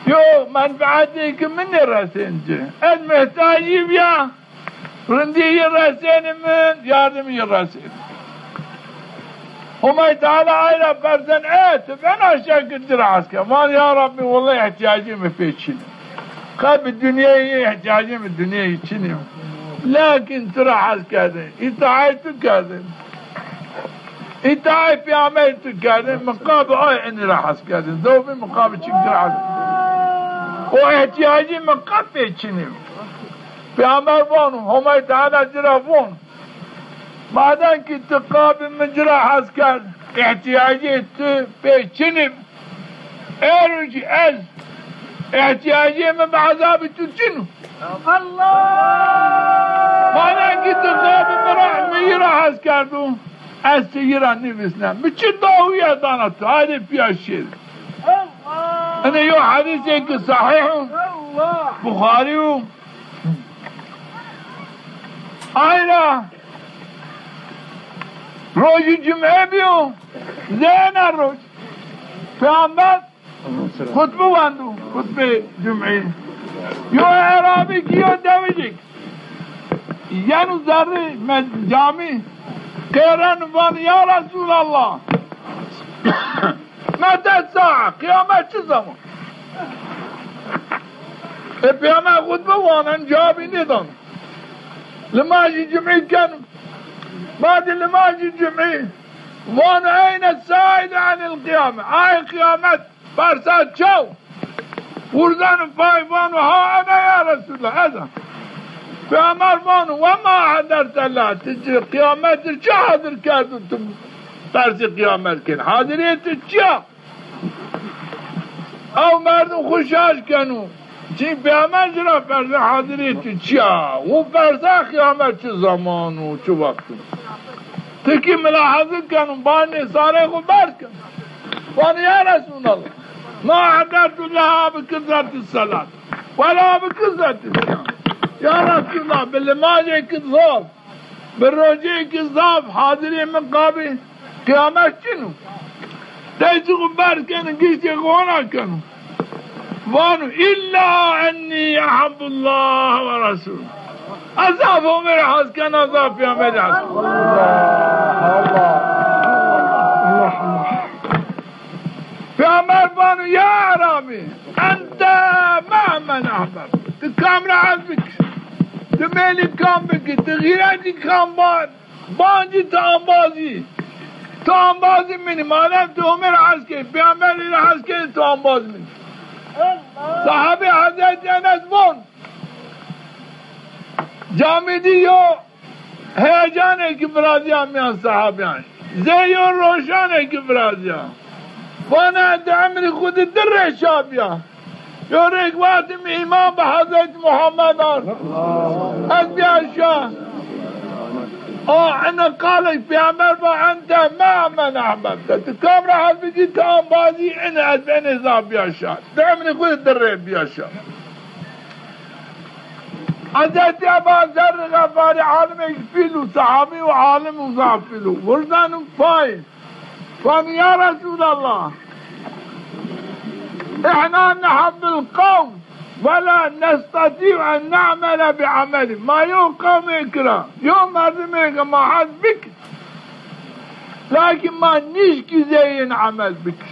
yo menfeetêkî min nêresên ci. Ez muhtacî bîya. Rindî yî resênî min, yardimî yî resênî. Homay Teala ay ra persen, e, tu bena şekil ci ra hes kerd? Van, ya Rebbî, wellahî îhtîyacê mi pê çin ê. Qe bi dinyayî îhtîyacê mi dinyayî çin ê. Lakin tu ra hes kerdên, îtaayê tu kerdên. Îtaayê peyxamberî tu kerdên, mi qabî ay enî ra hes kerdên. Zewbî mi qabî çik ci ra hes. O îhtîyacê mi qe pê çin ê. Peyxamber vano, Homay Teala ci ra von, madem ki tu qabî mi ci ra hes kerd, îhtîyacê tu pê çin ê. Êro jî ez îhtîyacê mi bi ezabî tu çin o. Allah! Madem ki tu qabî mi ra, mi yî ra hes kerdo, ez ti yî ra nêvîsnena. Mi çi dawîye dana tu? Haydê pîya şêrî. Allah! Ene yo hedîsêk sahîh o. Allah! Buxarî yo. Ay ra rojî cumê bîyo, zêna roj. Peyxamber xutbe wendo, xutbê cumê. Yo Erabî ki yo dewijêk yeno zerrê me-, camî, qêreno van, ya Resûlallah, mete saa, qiyamet çi zeman? Peyxamber xutbe wanen, cewabî nêdan. Limajî cumî keno. Badê limajî cumî vano, eyne saîlu enil qiyame. Ay qiyamet persa çaw? Wurzeno pay vano, ha ene ya Resulallah, ez a. Peyxamber vano, we ma hederte leha, ti ci qiyamet çi hadir kerdo, tu persê qiyamet kenî? Hadirê tu çi ya? Ew merdim xwu şaş keno. Çin peyxamber ci ra persa, hadirê tu çi ya? Wu persa qiyamet çi zaman o, çi wext o? Ti kî milahaze keno, banê sarê xwu berz keno. Vano, ya Resulallah, ma ehdertu leha bi kesreti selat, wela bi kesreti siyam. Ya Resulallah, bi limajêk zaf, bi rojêk zaf hadirê mi qabê qiyamet çin o. Destê xwu berz keno, giştê xwu hona keno. Vano, illa enni ehebbullaha ve Resulah. Ez zaf Homê ra hes kena, zaf Peyxamberî hes kena. Allah, Allah. Allah, Allah. Peyxamber vano, ya Erabî, ente me'a men ehbebte. Ti kam ra hes bikî? Ti mêlî kam bikî? Ti xîretî kam ban? Bancî, ti embazî. Ti embazî min î. Madem ti Homê ra hes key, Peyxamberî ra hes key, ti embaz min î. Sahabê Hezretî Enes von, camî dî yo heyecanêkî virazîya mîyan sahabîyan. Zê yo roşanêkî virazîya. Vana, di emrî xwu di di rê şa bîya. Yo rêk vatî, mi îman bi Hezretî Muhammed ard. Ez bîya şa. A, ene qalêk Peyxamber va, ente me'a men ehbebte. Ti kam ra hes bikî, ti embazî, ene ez bi enê zaf bîya şa. Di emrî xwu di di rê bîya şa. Hezretî Eba Zerrî Xefarî, alimêk pîl o, sahabî û alim û zaf pîl o. Wirzeno pay. Vano, ya Resulallah, ihna nehebbil qewm ve la nestatî'u en ne'mele bi emelî. Ma yo qewmêk ra, yo merdimêk ra ma hes bikir. Lakin ma nîşkî zê yin emel bikir.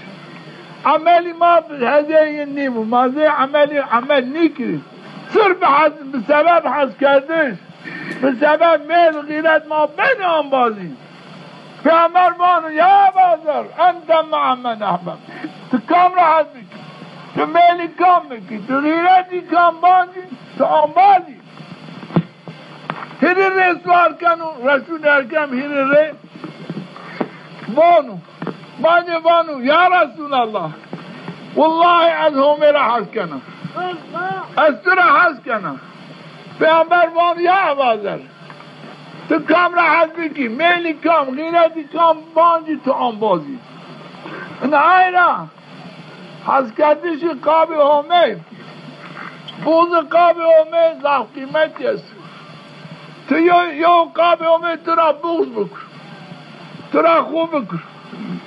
Emelî ma bi hezê yin nîbû. Ma zê emelî emel nîkirî. Sirf bi hes, bi sebeb heskerdiş, bi sebeb mêl xîret ma benî embazî. Peyxamber vano, ya Eba Zer, ente me'a men ehbebte. Ti kam ra hes bikî? Ti mêlî kam bikî? Ti xîretî kam bancî? Ti embazî. Hîrê rê sual keno, Resul Ekrem hîrê rê vano. Badê vano, ya Resulallah, wellahî ez Homê ra hes kena. Ez tu ra hes kena. Peyxamber vano, ya Eba Zer, ti kam ra hes bikî, mêlî kam, xîretî kam bancî, ti embazî. Ina ay ra heskerdişî qabê Homê, buxzê qabê Homê zaf qîmetî est. Ti yo, yo qabê Homê tu ra buxz bikir, tu ra xwu bikir,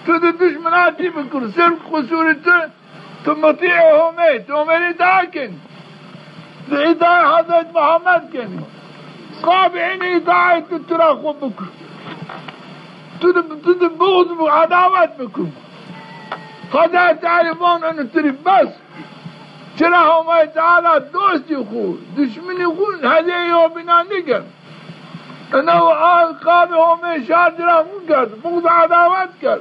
tu di duşminatî bikir, sirf qusurî tu, tu mutî'ê Homê, tu Homê rê îtaa kenî. Ti îtaê Hezret Muhammed kenî. Qabê enê îtaê tu, tu ra xwu bikir. Tu di, tu di buxz bi, edawet bikir. Hezret Elî von, eno tu rê bes. Çira Homay Teala dostî xwu, duşminî xwu hezê yobînan nîken. Ina a qabê Homê şar cira xwu kerd, buxz edawet kerd.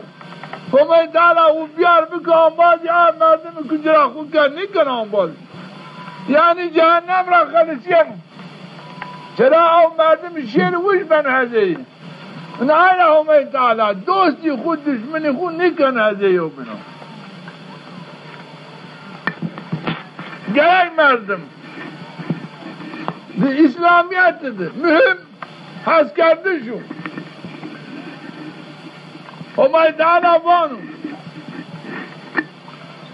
Homay Teala xwu biyar bike embazî, a merdimî ku cira xwu kerd nîken embazî. Yanî cehennem ra xelisîyeno. Çira ew merdim şêrî wij beno hezê yi. Ina ay ra Homay Teala dostî xwu, duşminî xwu nîkeno hezê yobînan. Gerek merdim di Îslamîyetî de muhîm heskerdiş o. Homay Teala vano,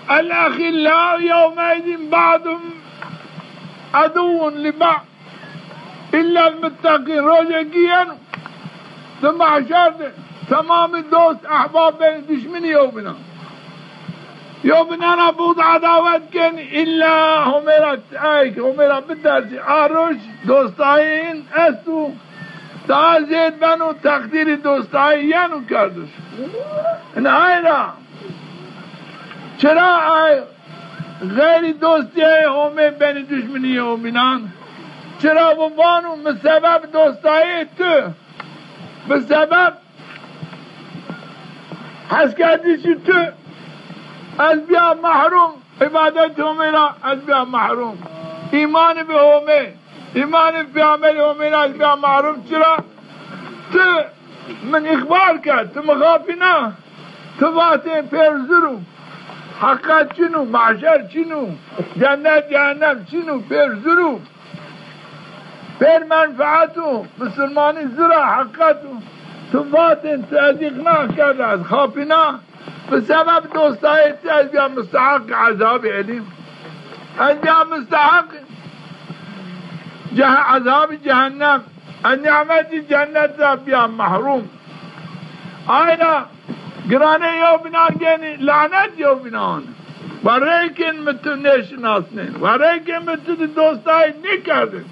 el-exîllâ'u yewmeîzîn ba'duhum eduwwun li ba'd. Îllel mutteqîn. Rojêkî yeno di mehşer de temamî dost, ehbab benî duşminî yewbînan. Yewbînan ra buxd, edawet kenî, îlla Homê ra, ey, Homê ra bitersî. A roj dostayî yin esto, daha zêd beno, teqdîrî dostayî yeno kerdiş. Ina ay ra çira ay Xeyrî dostîyê Homê benî duşminîyê Homînan. Çira wi vano, mi sebeb dostayê tu, mi sebeb heskerdişî tu ez bîya mehrûm, îbadetê Homê ra ez bîya mehrûm. Îmanî bi Homê, îmanî bi Peyxamberê Homê ra ez bîya mehrûm. Çira? Tu min îxbar kerd, tu mi xapîna. Tu vatên pêr zur o, heqet çin o, mehşer çin o, cennet cehennem çin o, pêr zur o. Pêr menfeet o, misilmanî zur a, heqet o. Tu vatên, tu ez îqna kerda, ez xapîna. Bi sebeb dostayê tu ez bîya musteheq ezabî elîm. Ez bîya musteheq ceh-, ezabî cehennem. Ez nîmetî cennet ra bîya mehrûm. Ayna giranê yewbînan genî, lanet yewbînan. Wa reykin mi tu nêşinasnên. Wa reykin mi tu di dostayî nêkerdin.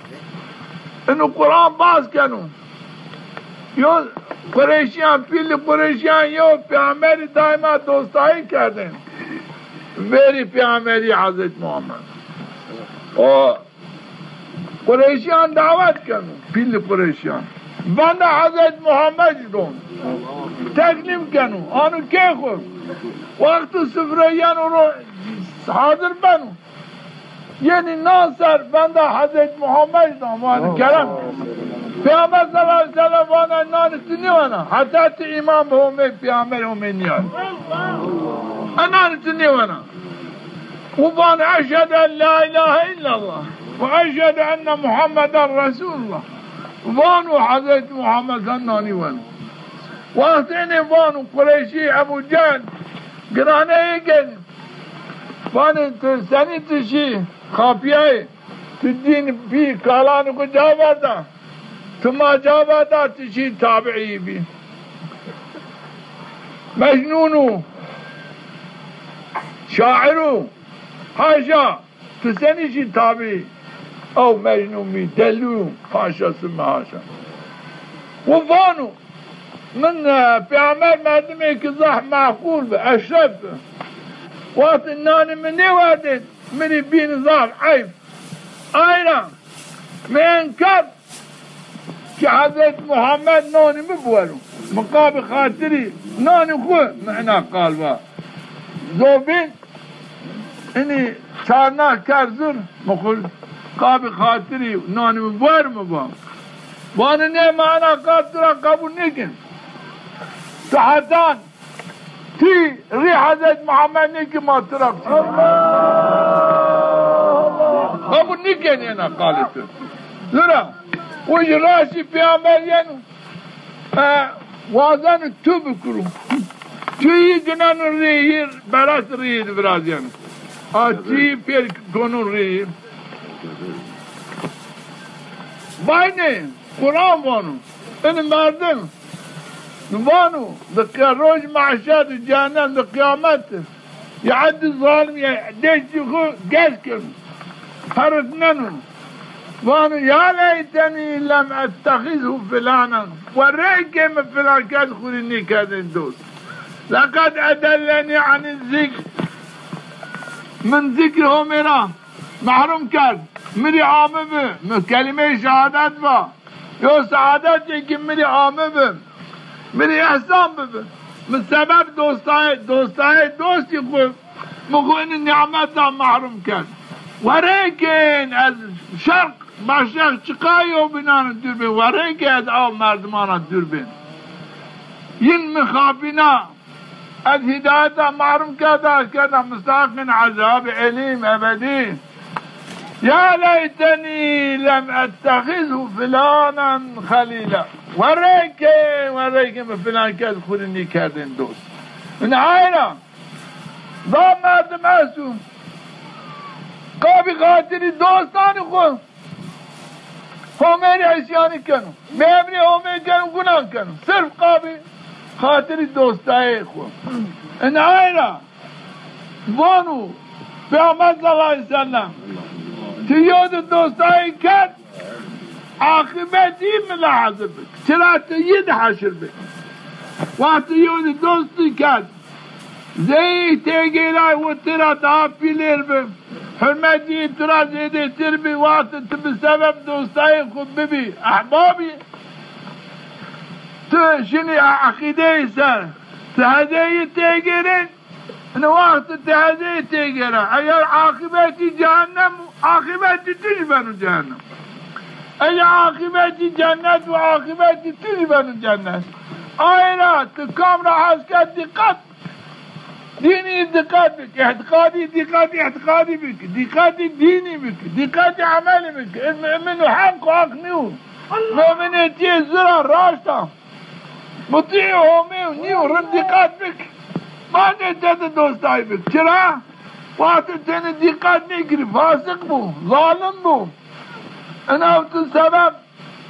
Ino Quran bas keno. Yo Qureyşîyan, pîlî Qureyşîyan yo peyxamberî daîma dostayî kerdin. Verî peyxamberî Hezret Muhammed. O Qureyşîyan dawet keno, pîlî Qureyşîyan. Venda Hezret Muhammed don. Teklîf keno, ano kê xwu. Wexto sifre yeno ro hazir beno. Yenî nan ser venda Hezret Muhammed don, vano kerem. Peyxamber sallallahu aleyhi ve sellem vano nanî tu nêwena. Heta tu îman bi Homê, peyxamber Homê nîyay. E nanî tu nêwena. Û vano, "Eşhedü en la ilahe illallah ve eşhedü enne Muhammeden Resulullah." Vano Hezret Muhammed sen nanî weno. Wextê nê vano Qureyşî Ebu Cehl giraneyê genî. Vanê tu senî tu şî xapîyayê, tu dîn pî kalanê xwu ca verda, tu ma ca verda, tu şî tabiî bî. Mecnûn o, şair o, haşa. Tu senî şî tabî ew mecnûn bî, delî yo, haşa sümme haşa. Wi vano, min, e, peyxamber merdimêkî zaf meqûl bi, eşref bi. Wextê nanê mi nêwerdên, mi rê bîn zaf eyb. Ayra mi enkar ki Hezret Muhammed nanî mi biwero. Mi qabî xatirî nanî xwu mi ina qal va. Zobîn inî çarna kerd zur, mi xwu qabî xatirî nanî mi biwer mi va. Vanê nê, ma ina qal tu ra qebul nêkin. Tu hetan Ti rî Hezret Muhammed nêkî ma tu ra qisî. Qebul nêkenê ena qalê tu. Zira o jî raştî peyxamber yeno, e, wazeno tu bikiro. Tu yî gineno rîyî, beres rîyî di virazîyeno. A tu yî pêr kono rîyî. Vaynê, Quran vano. Ini merdim vano, di qe-, roj mahşer di, cehennem di, qiyamet di, ya di zalim ya destî xwu geş keno, herisneno. Vano, ya leytenî lem ettexizhu filanen. Wereyê ke mi filan kes xwu rê nêkerdên dost. Leqed edellenî anî zikr. Min zikrî Homê ra mehrûm kerd. Mi rê ame bi, mi kelîmeyê şehadet va. Yo seadetê ki mi rê ame bi, mi rê îhsan bibi. Mi sebeb dostayê, dostayê dostî xwu, mi xwu inî nîmet ra mehrûm kerd. Wereyê ke ez şerq, meşreq çiqa yewbînan dûr bên, wereyê ke ez aw merdiman ra dûr bên. Yin mi xapîna, ez hîdayet ra mehrûm kerda, ez kerda musteheqên ezabê elîm ebedî. Ya leytenî lem ettexizhu filanen xelîla. Wereyê ke, wereyê ke mi filan kes xwu rê nêkerdên dost. Ina ayra, zaf merdim esto. Qabî xatirî dostanî xwu Homê rê îsyanî keno. Bêemrê Homê keno, gunan keno. Sirf qabî xatirî dostayê xwu. Inay ra vano Peyxamber sallallahu aleyhi ve sellem, ti yew di dostayî kerd, aqîbetî mi la hezir bi. Çira ti yi di heşir bi. Wextî yew di dostî kerd, Zey têgêray û ti ra daha pîlêr bi. Hurmetî tu ra zêdêtir bi, wextê ti bi sebeb dostayê xwu bibî ehbabî. Ti şinî eqîdeyî ser, ti hezeyî têgêrên, ina wextî ti hezeyî têgêra. Eger aqîbetî cehennem û, aqîbetî tu jî beno cehennem. Eger aqîbetî cennet û, aqîbetî tu jî beno cennet. Ay ra ti kam ra hes kerd dîqet Dînî dîqet bik, îtîqadî dîqet îtîqadî bik, dîqetî dînî bik, dîqetî emelî bik. Mumin û heq û heq nîyo. Muminêtîyê zira raşt a. Mutî Homê nîyo, rind dîqet bik. Ma nê tede dostayî bik. Çira? Wextê tenê dîqet nêkirî, fasiq bo, zalim bo. Ina tu sebeb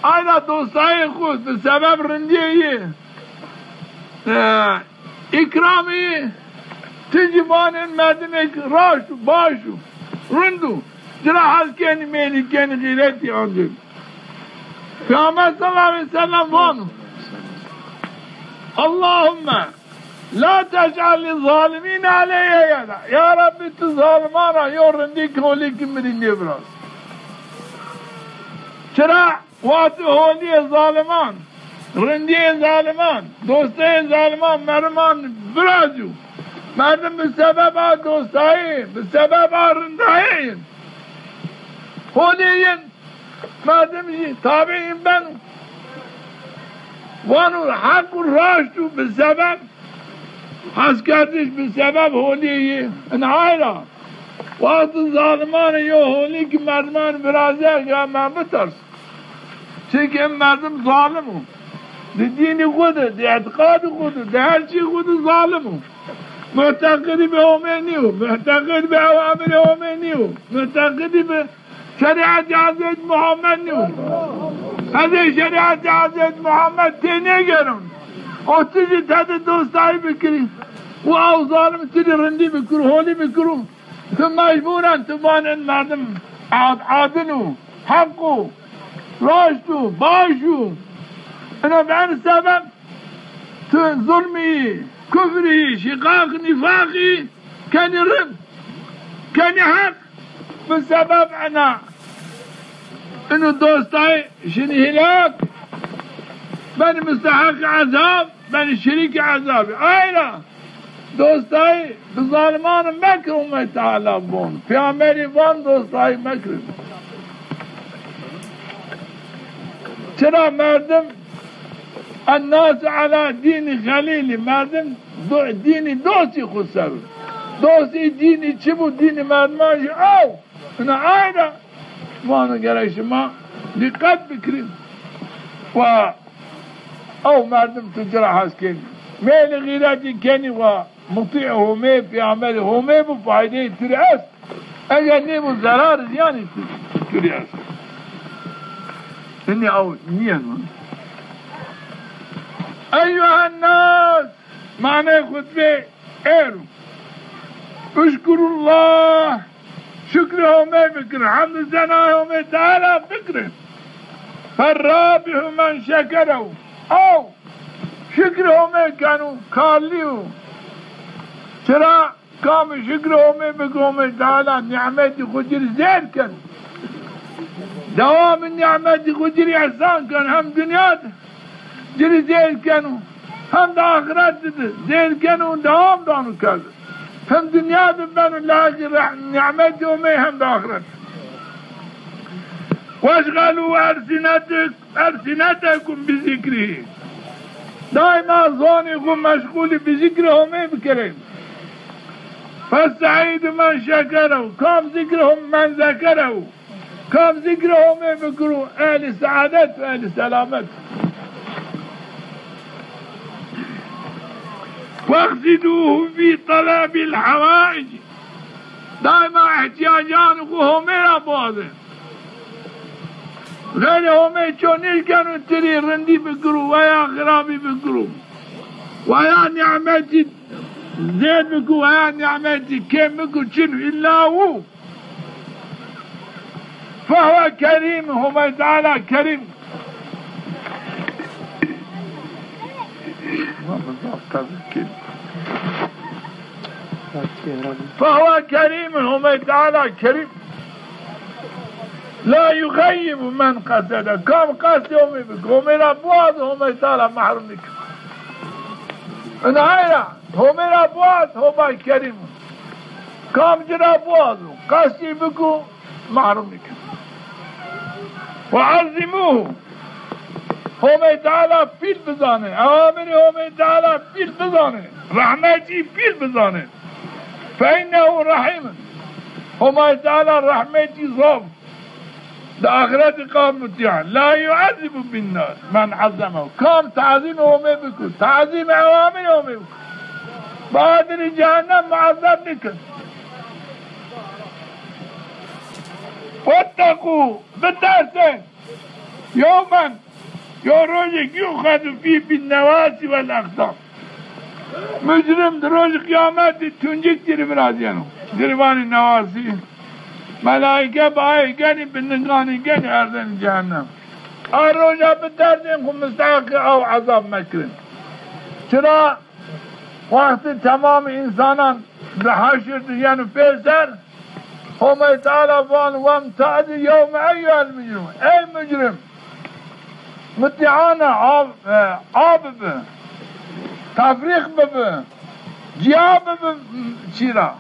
Ayna dostayê xwu bi sebeb rindiyê yi, e, îkramê yi, ti zî vanên merdimêk raşt û baş û rind û ci ra hes kenî, mêlî kenî, xîretî ancî. Peyxamber sallallahu aleyhi ve sellem vano, Allahümme la tec'al li zalimîne aleyhe yeda. Ya Rabbî, tu zaliman ra yo rindî holî ki mi rî nêviraz. Çira? Wextî holîyê zaliman, rindîyê zaliman, dosteyê zaliman, merdiman virazîyo. Merdim bi sebeba dostayî, bi sebeba rindayî yin, holî yin, merdim jî tabî yin beno. Vano heq û raşt û bi sebeb heskerdiş, bi sebeb holîyê yi. Ina ay ra wextî zalimanê yo holî ki merdiman virazîya, ga ma biters. Çimkî in merdim zalim o. Di dînî xwu de, di îtîqadî xwu de, di her çî xwu de zalim o. Muteqidî bi Homê nîyo, muteqid bi ewamirê Homê nîyo, muteqidî bi şerîetê Hezretî Muhammed nîyo. Hezê şerîetê Hezretî Muhammed tênêgeron. O ti zî tede dostayî bikirî û ew zalim ti zî rindî bikiro, holî bikiro. Tu mecbûren tu vanên merdim ad-, adil û, heq û, raşt û, baş û. Ina bi en sebeb tu zulmî, kufrî, şîqaq, nîfaqî kenî rind, kenî heq. Bi sebeb ena ino dostay şinî hîlak, benî musteheqî ezab, benî şirîkî ezabî. Ay ra dostayî bi zaliman mekir, Homê Teala von. Peyxamberî van dostayî mekirin. Çira merdim, ennasu ala dînî xelîlî, merdim do-, dînî dostî xwu ser o. Dostî dînî çi bo, dînî merdiman jî ew. Ina ay ra vano gerek şima dîqet bikirîn. Wa ew merdim tu ci ra hes kenî. Mêlî xîretî kenî wa mutî Homê, peyxamberî Homê bi faydeyê tu rê est. Eger nêbo zerar ziyanî tu, tu rê est. Hinî ew nîyeno. Eyyuhen nas, manê xutbê ero. Uşkurullah, şukrê Homê bikir, hemd û senayê Homê Teala bikir. Ferrabihu men şekerehu. Ew şukrê Homê keno, karlî yo. Çira? Kam şukrê Homê bik, Homê Teala nîmetî xwu ci rê zêd keno. Dewamî nîmetî xwu ci rê îhsan keno, hem dinya de ci rê zêd keno, hem de axiret de zêd keno û dewam dano kerdo. Hem dinya de beno layiqî re-, nîmetî Homê hem de axiret. Weşxelû elsinetek-, elsinetekum bi zikrî. Daîma zonê xwu meşxulî bi zikrê Homê bikerên. Fesseîdu men şekerehu. Kam zikrê Hom-, men zekerehu. Kam zikrê Homê bikiro, ehlî seadet û ehlî selamet. Weqsidûhu fî telebil hewaic. Daîma îhtîyacanê xwu Homê ra biwaze. Xeyrê Homê ço nêkeno ti rê rindî bikiro, weya xirabî bikiro. Weya nîmetî zêd bikiro, weya nîmetî kêm bikiro, çin îlla wu. Fehwe kerîm, Homay Teala kerîm. فهو كريم، Homay Teala kerîm. لا يخيب من قصده. Kam qesdê Homê bik, Homê ra biwazo, Homay Teala mehrum nîkir. Inay ra, Homê ra biwaz, Homay kerîm. Kam ci ra biwazo, qesdî biko, mehrum nîkir. وعظموه. Homê Teala pîl bizanê. Ewamirê Homê Teala pîl bizanê. Rehmetî pîl bizanê. فإنه رحيم. Homay Teala rehmetî zaf. Di axireti qam mutîa. لا يعذب بالنار من عظمه. Kam tazîm Homê biko, tazîm ewamirê Homê biko, bi adilî cehennem muazeb nîkin. واتقوا، bitersên. يوما، yo rojêk يؤخذ فيه بالنواصي والأقدام. Mucrim di rojê qîyametî tuncik ci rê virazîyeno. Ci rê vanê newasî. Melaîke bi ayê genî, bi ninganî genî erzenî cehennem. A roja bitersên xwu misteheqê aw ezab mekirin. Çira? Wextê temamê însanan bi heşir de yeno pêser, Homay Teala van: وامتازوا اليوم أيها المجرمون. Ey mucrim, mutîane a, e, a bibi, tefrîq bibi, ciya bibi çî ra,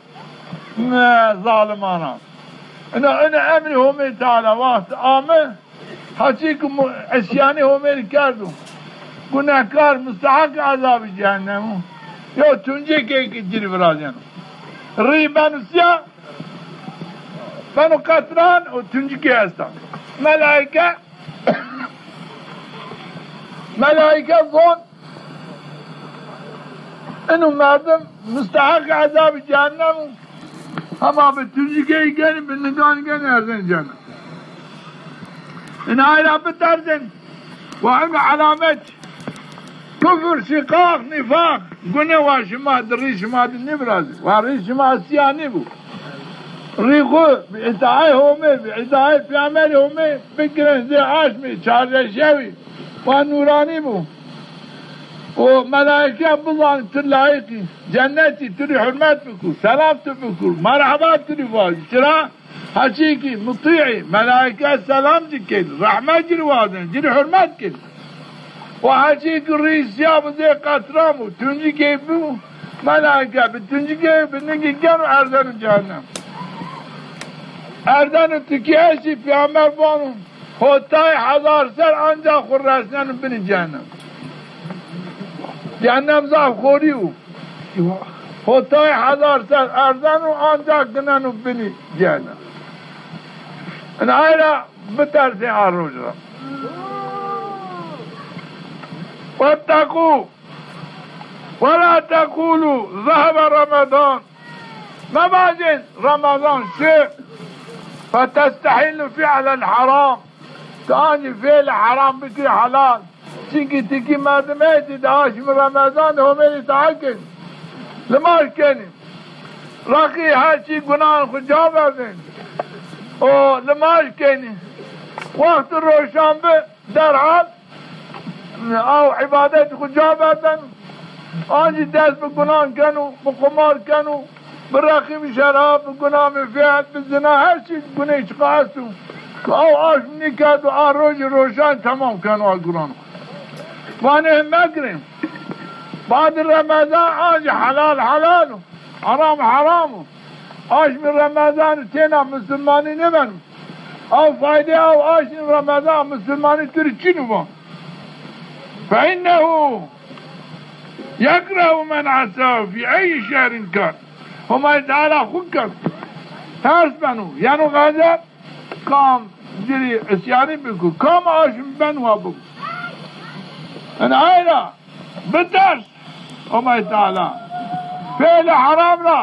e, zalimanan. Ina, ina emrî Homê Teala wext ame, Heçî ki mu-, îsyanî Homê rê kerdo, gunehkar, musteheqê ezabê cehennem o. Yo tuncikêk ci rê virazeno. Rî beno sîya, beno qetran û tuncikê esta. Melaîke, melaîke von, ino merdim musteheqê ezabê cehennem o. Hema bi tuncikey genî, bi ningan genî erzenî cehennem. Inay ra bitersên. Wa ino elamet kufr, şîqaq, nîfaq, gune wa şima di rî şima di nêvirazî. Wa rî şima sîya nêbo. Rî xwu bi îtaê Homê, bi îtaê Peyxamberê Homê bigirin zê aşmê çardeşewî. Wa nûranî bo. Û melaîke bizanî tu layiq î, cennetî, tu rî hurmet biko, selam tu biko, merheba tu rî vajî. Çira? Heçî ki mutî î, melaîke selam ci kenî, rehmet ci rî wazenî, ci rî hurmet kenî. Û heçî ki rî sîya bi zê qetran bo, tuncikey bo, melaîke bi tuncikey, bi ningî geno erzeno cehennem. Erzeno tikî estî, Peyxamber vano, hotay hezar ser ancax xwu resneno binî cehennem. Cehennem zaf xorî yo. Hotay hezar ser erzeno ancax gineno binî cehennem. Inay ra bitersên a roj ra. واتقوا ولا تقولوا ذهب رمضان. Mevajên Remezan şi, فتستحل فعل الحرام. Tu ancî fêlê heram bikirî helal. Çimkî tikî merdim estî di aşmî Remezan de Homê rê îtaet kenî. Limaj kenî. Reqî her çî gunan xwu ca verdên. O limaj kenî. Wextî roşan bi, derhal aw îbadetî xwu ca verdeno, ancî dest bi gunan keno, bi qumar keno, bi reqî, bi şerab, bi gunamê fêl, bi zina, her çî guney çiqa esto. Ke aw aşm nîkerdo, a rojî roşan temam keno a gunan xwu. Vanê megirin. Badê Remezan ancî helal helal o, heram heram o. Aşmî Remezan têna misilmanî nêbeno. Aw faydê aw aşmî Remezan misilmanî tu rê çin o va. فإنه يكره من عصاه في أي شهر كان. Homay Teala xwu kerd. Ters beno. Yeno xezeb, kam ci rê îsyanî biko, kam aşm ben wa biko. Inay ra biters Homay Teala. Fêlê heram ra,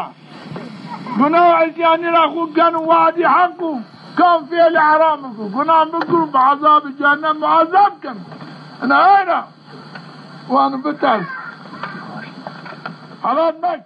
guna û îsyanî ra xwu keno wadî heq o. Kam fêlê heram biko, gunan bikiro, bi ezabê cehennem muazeb keno. Inay ra wano biters. Helal mek.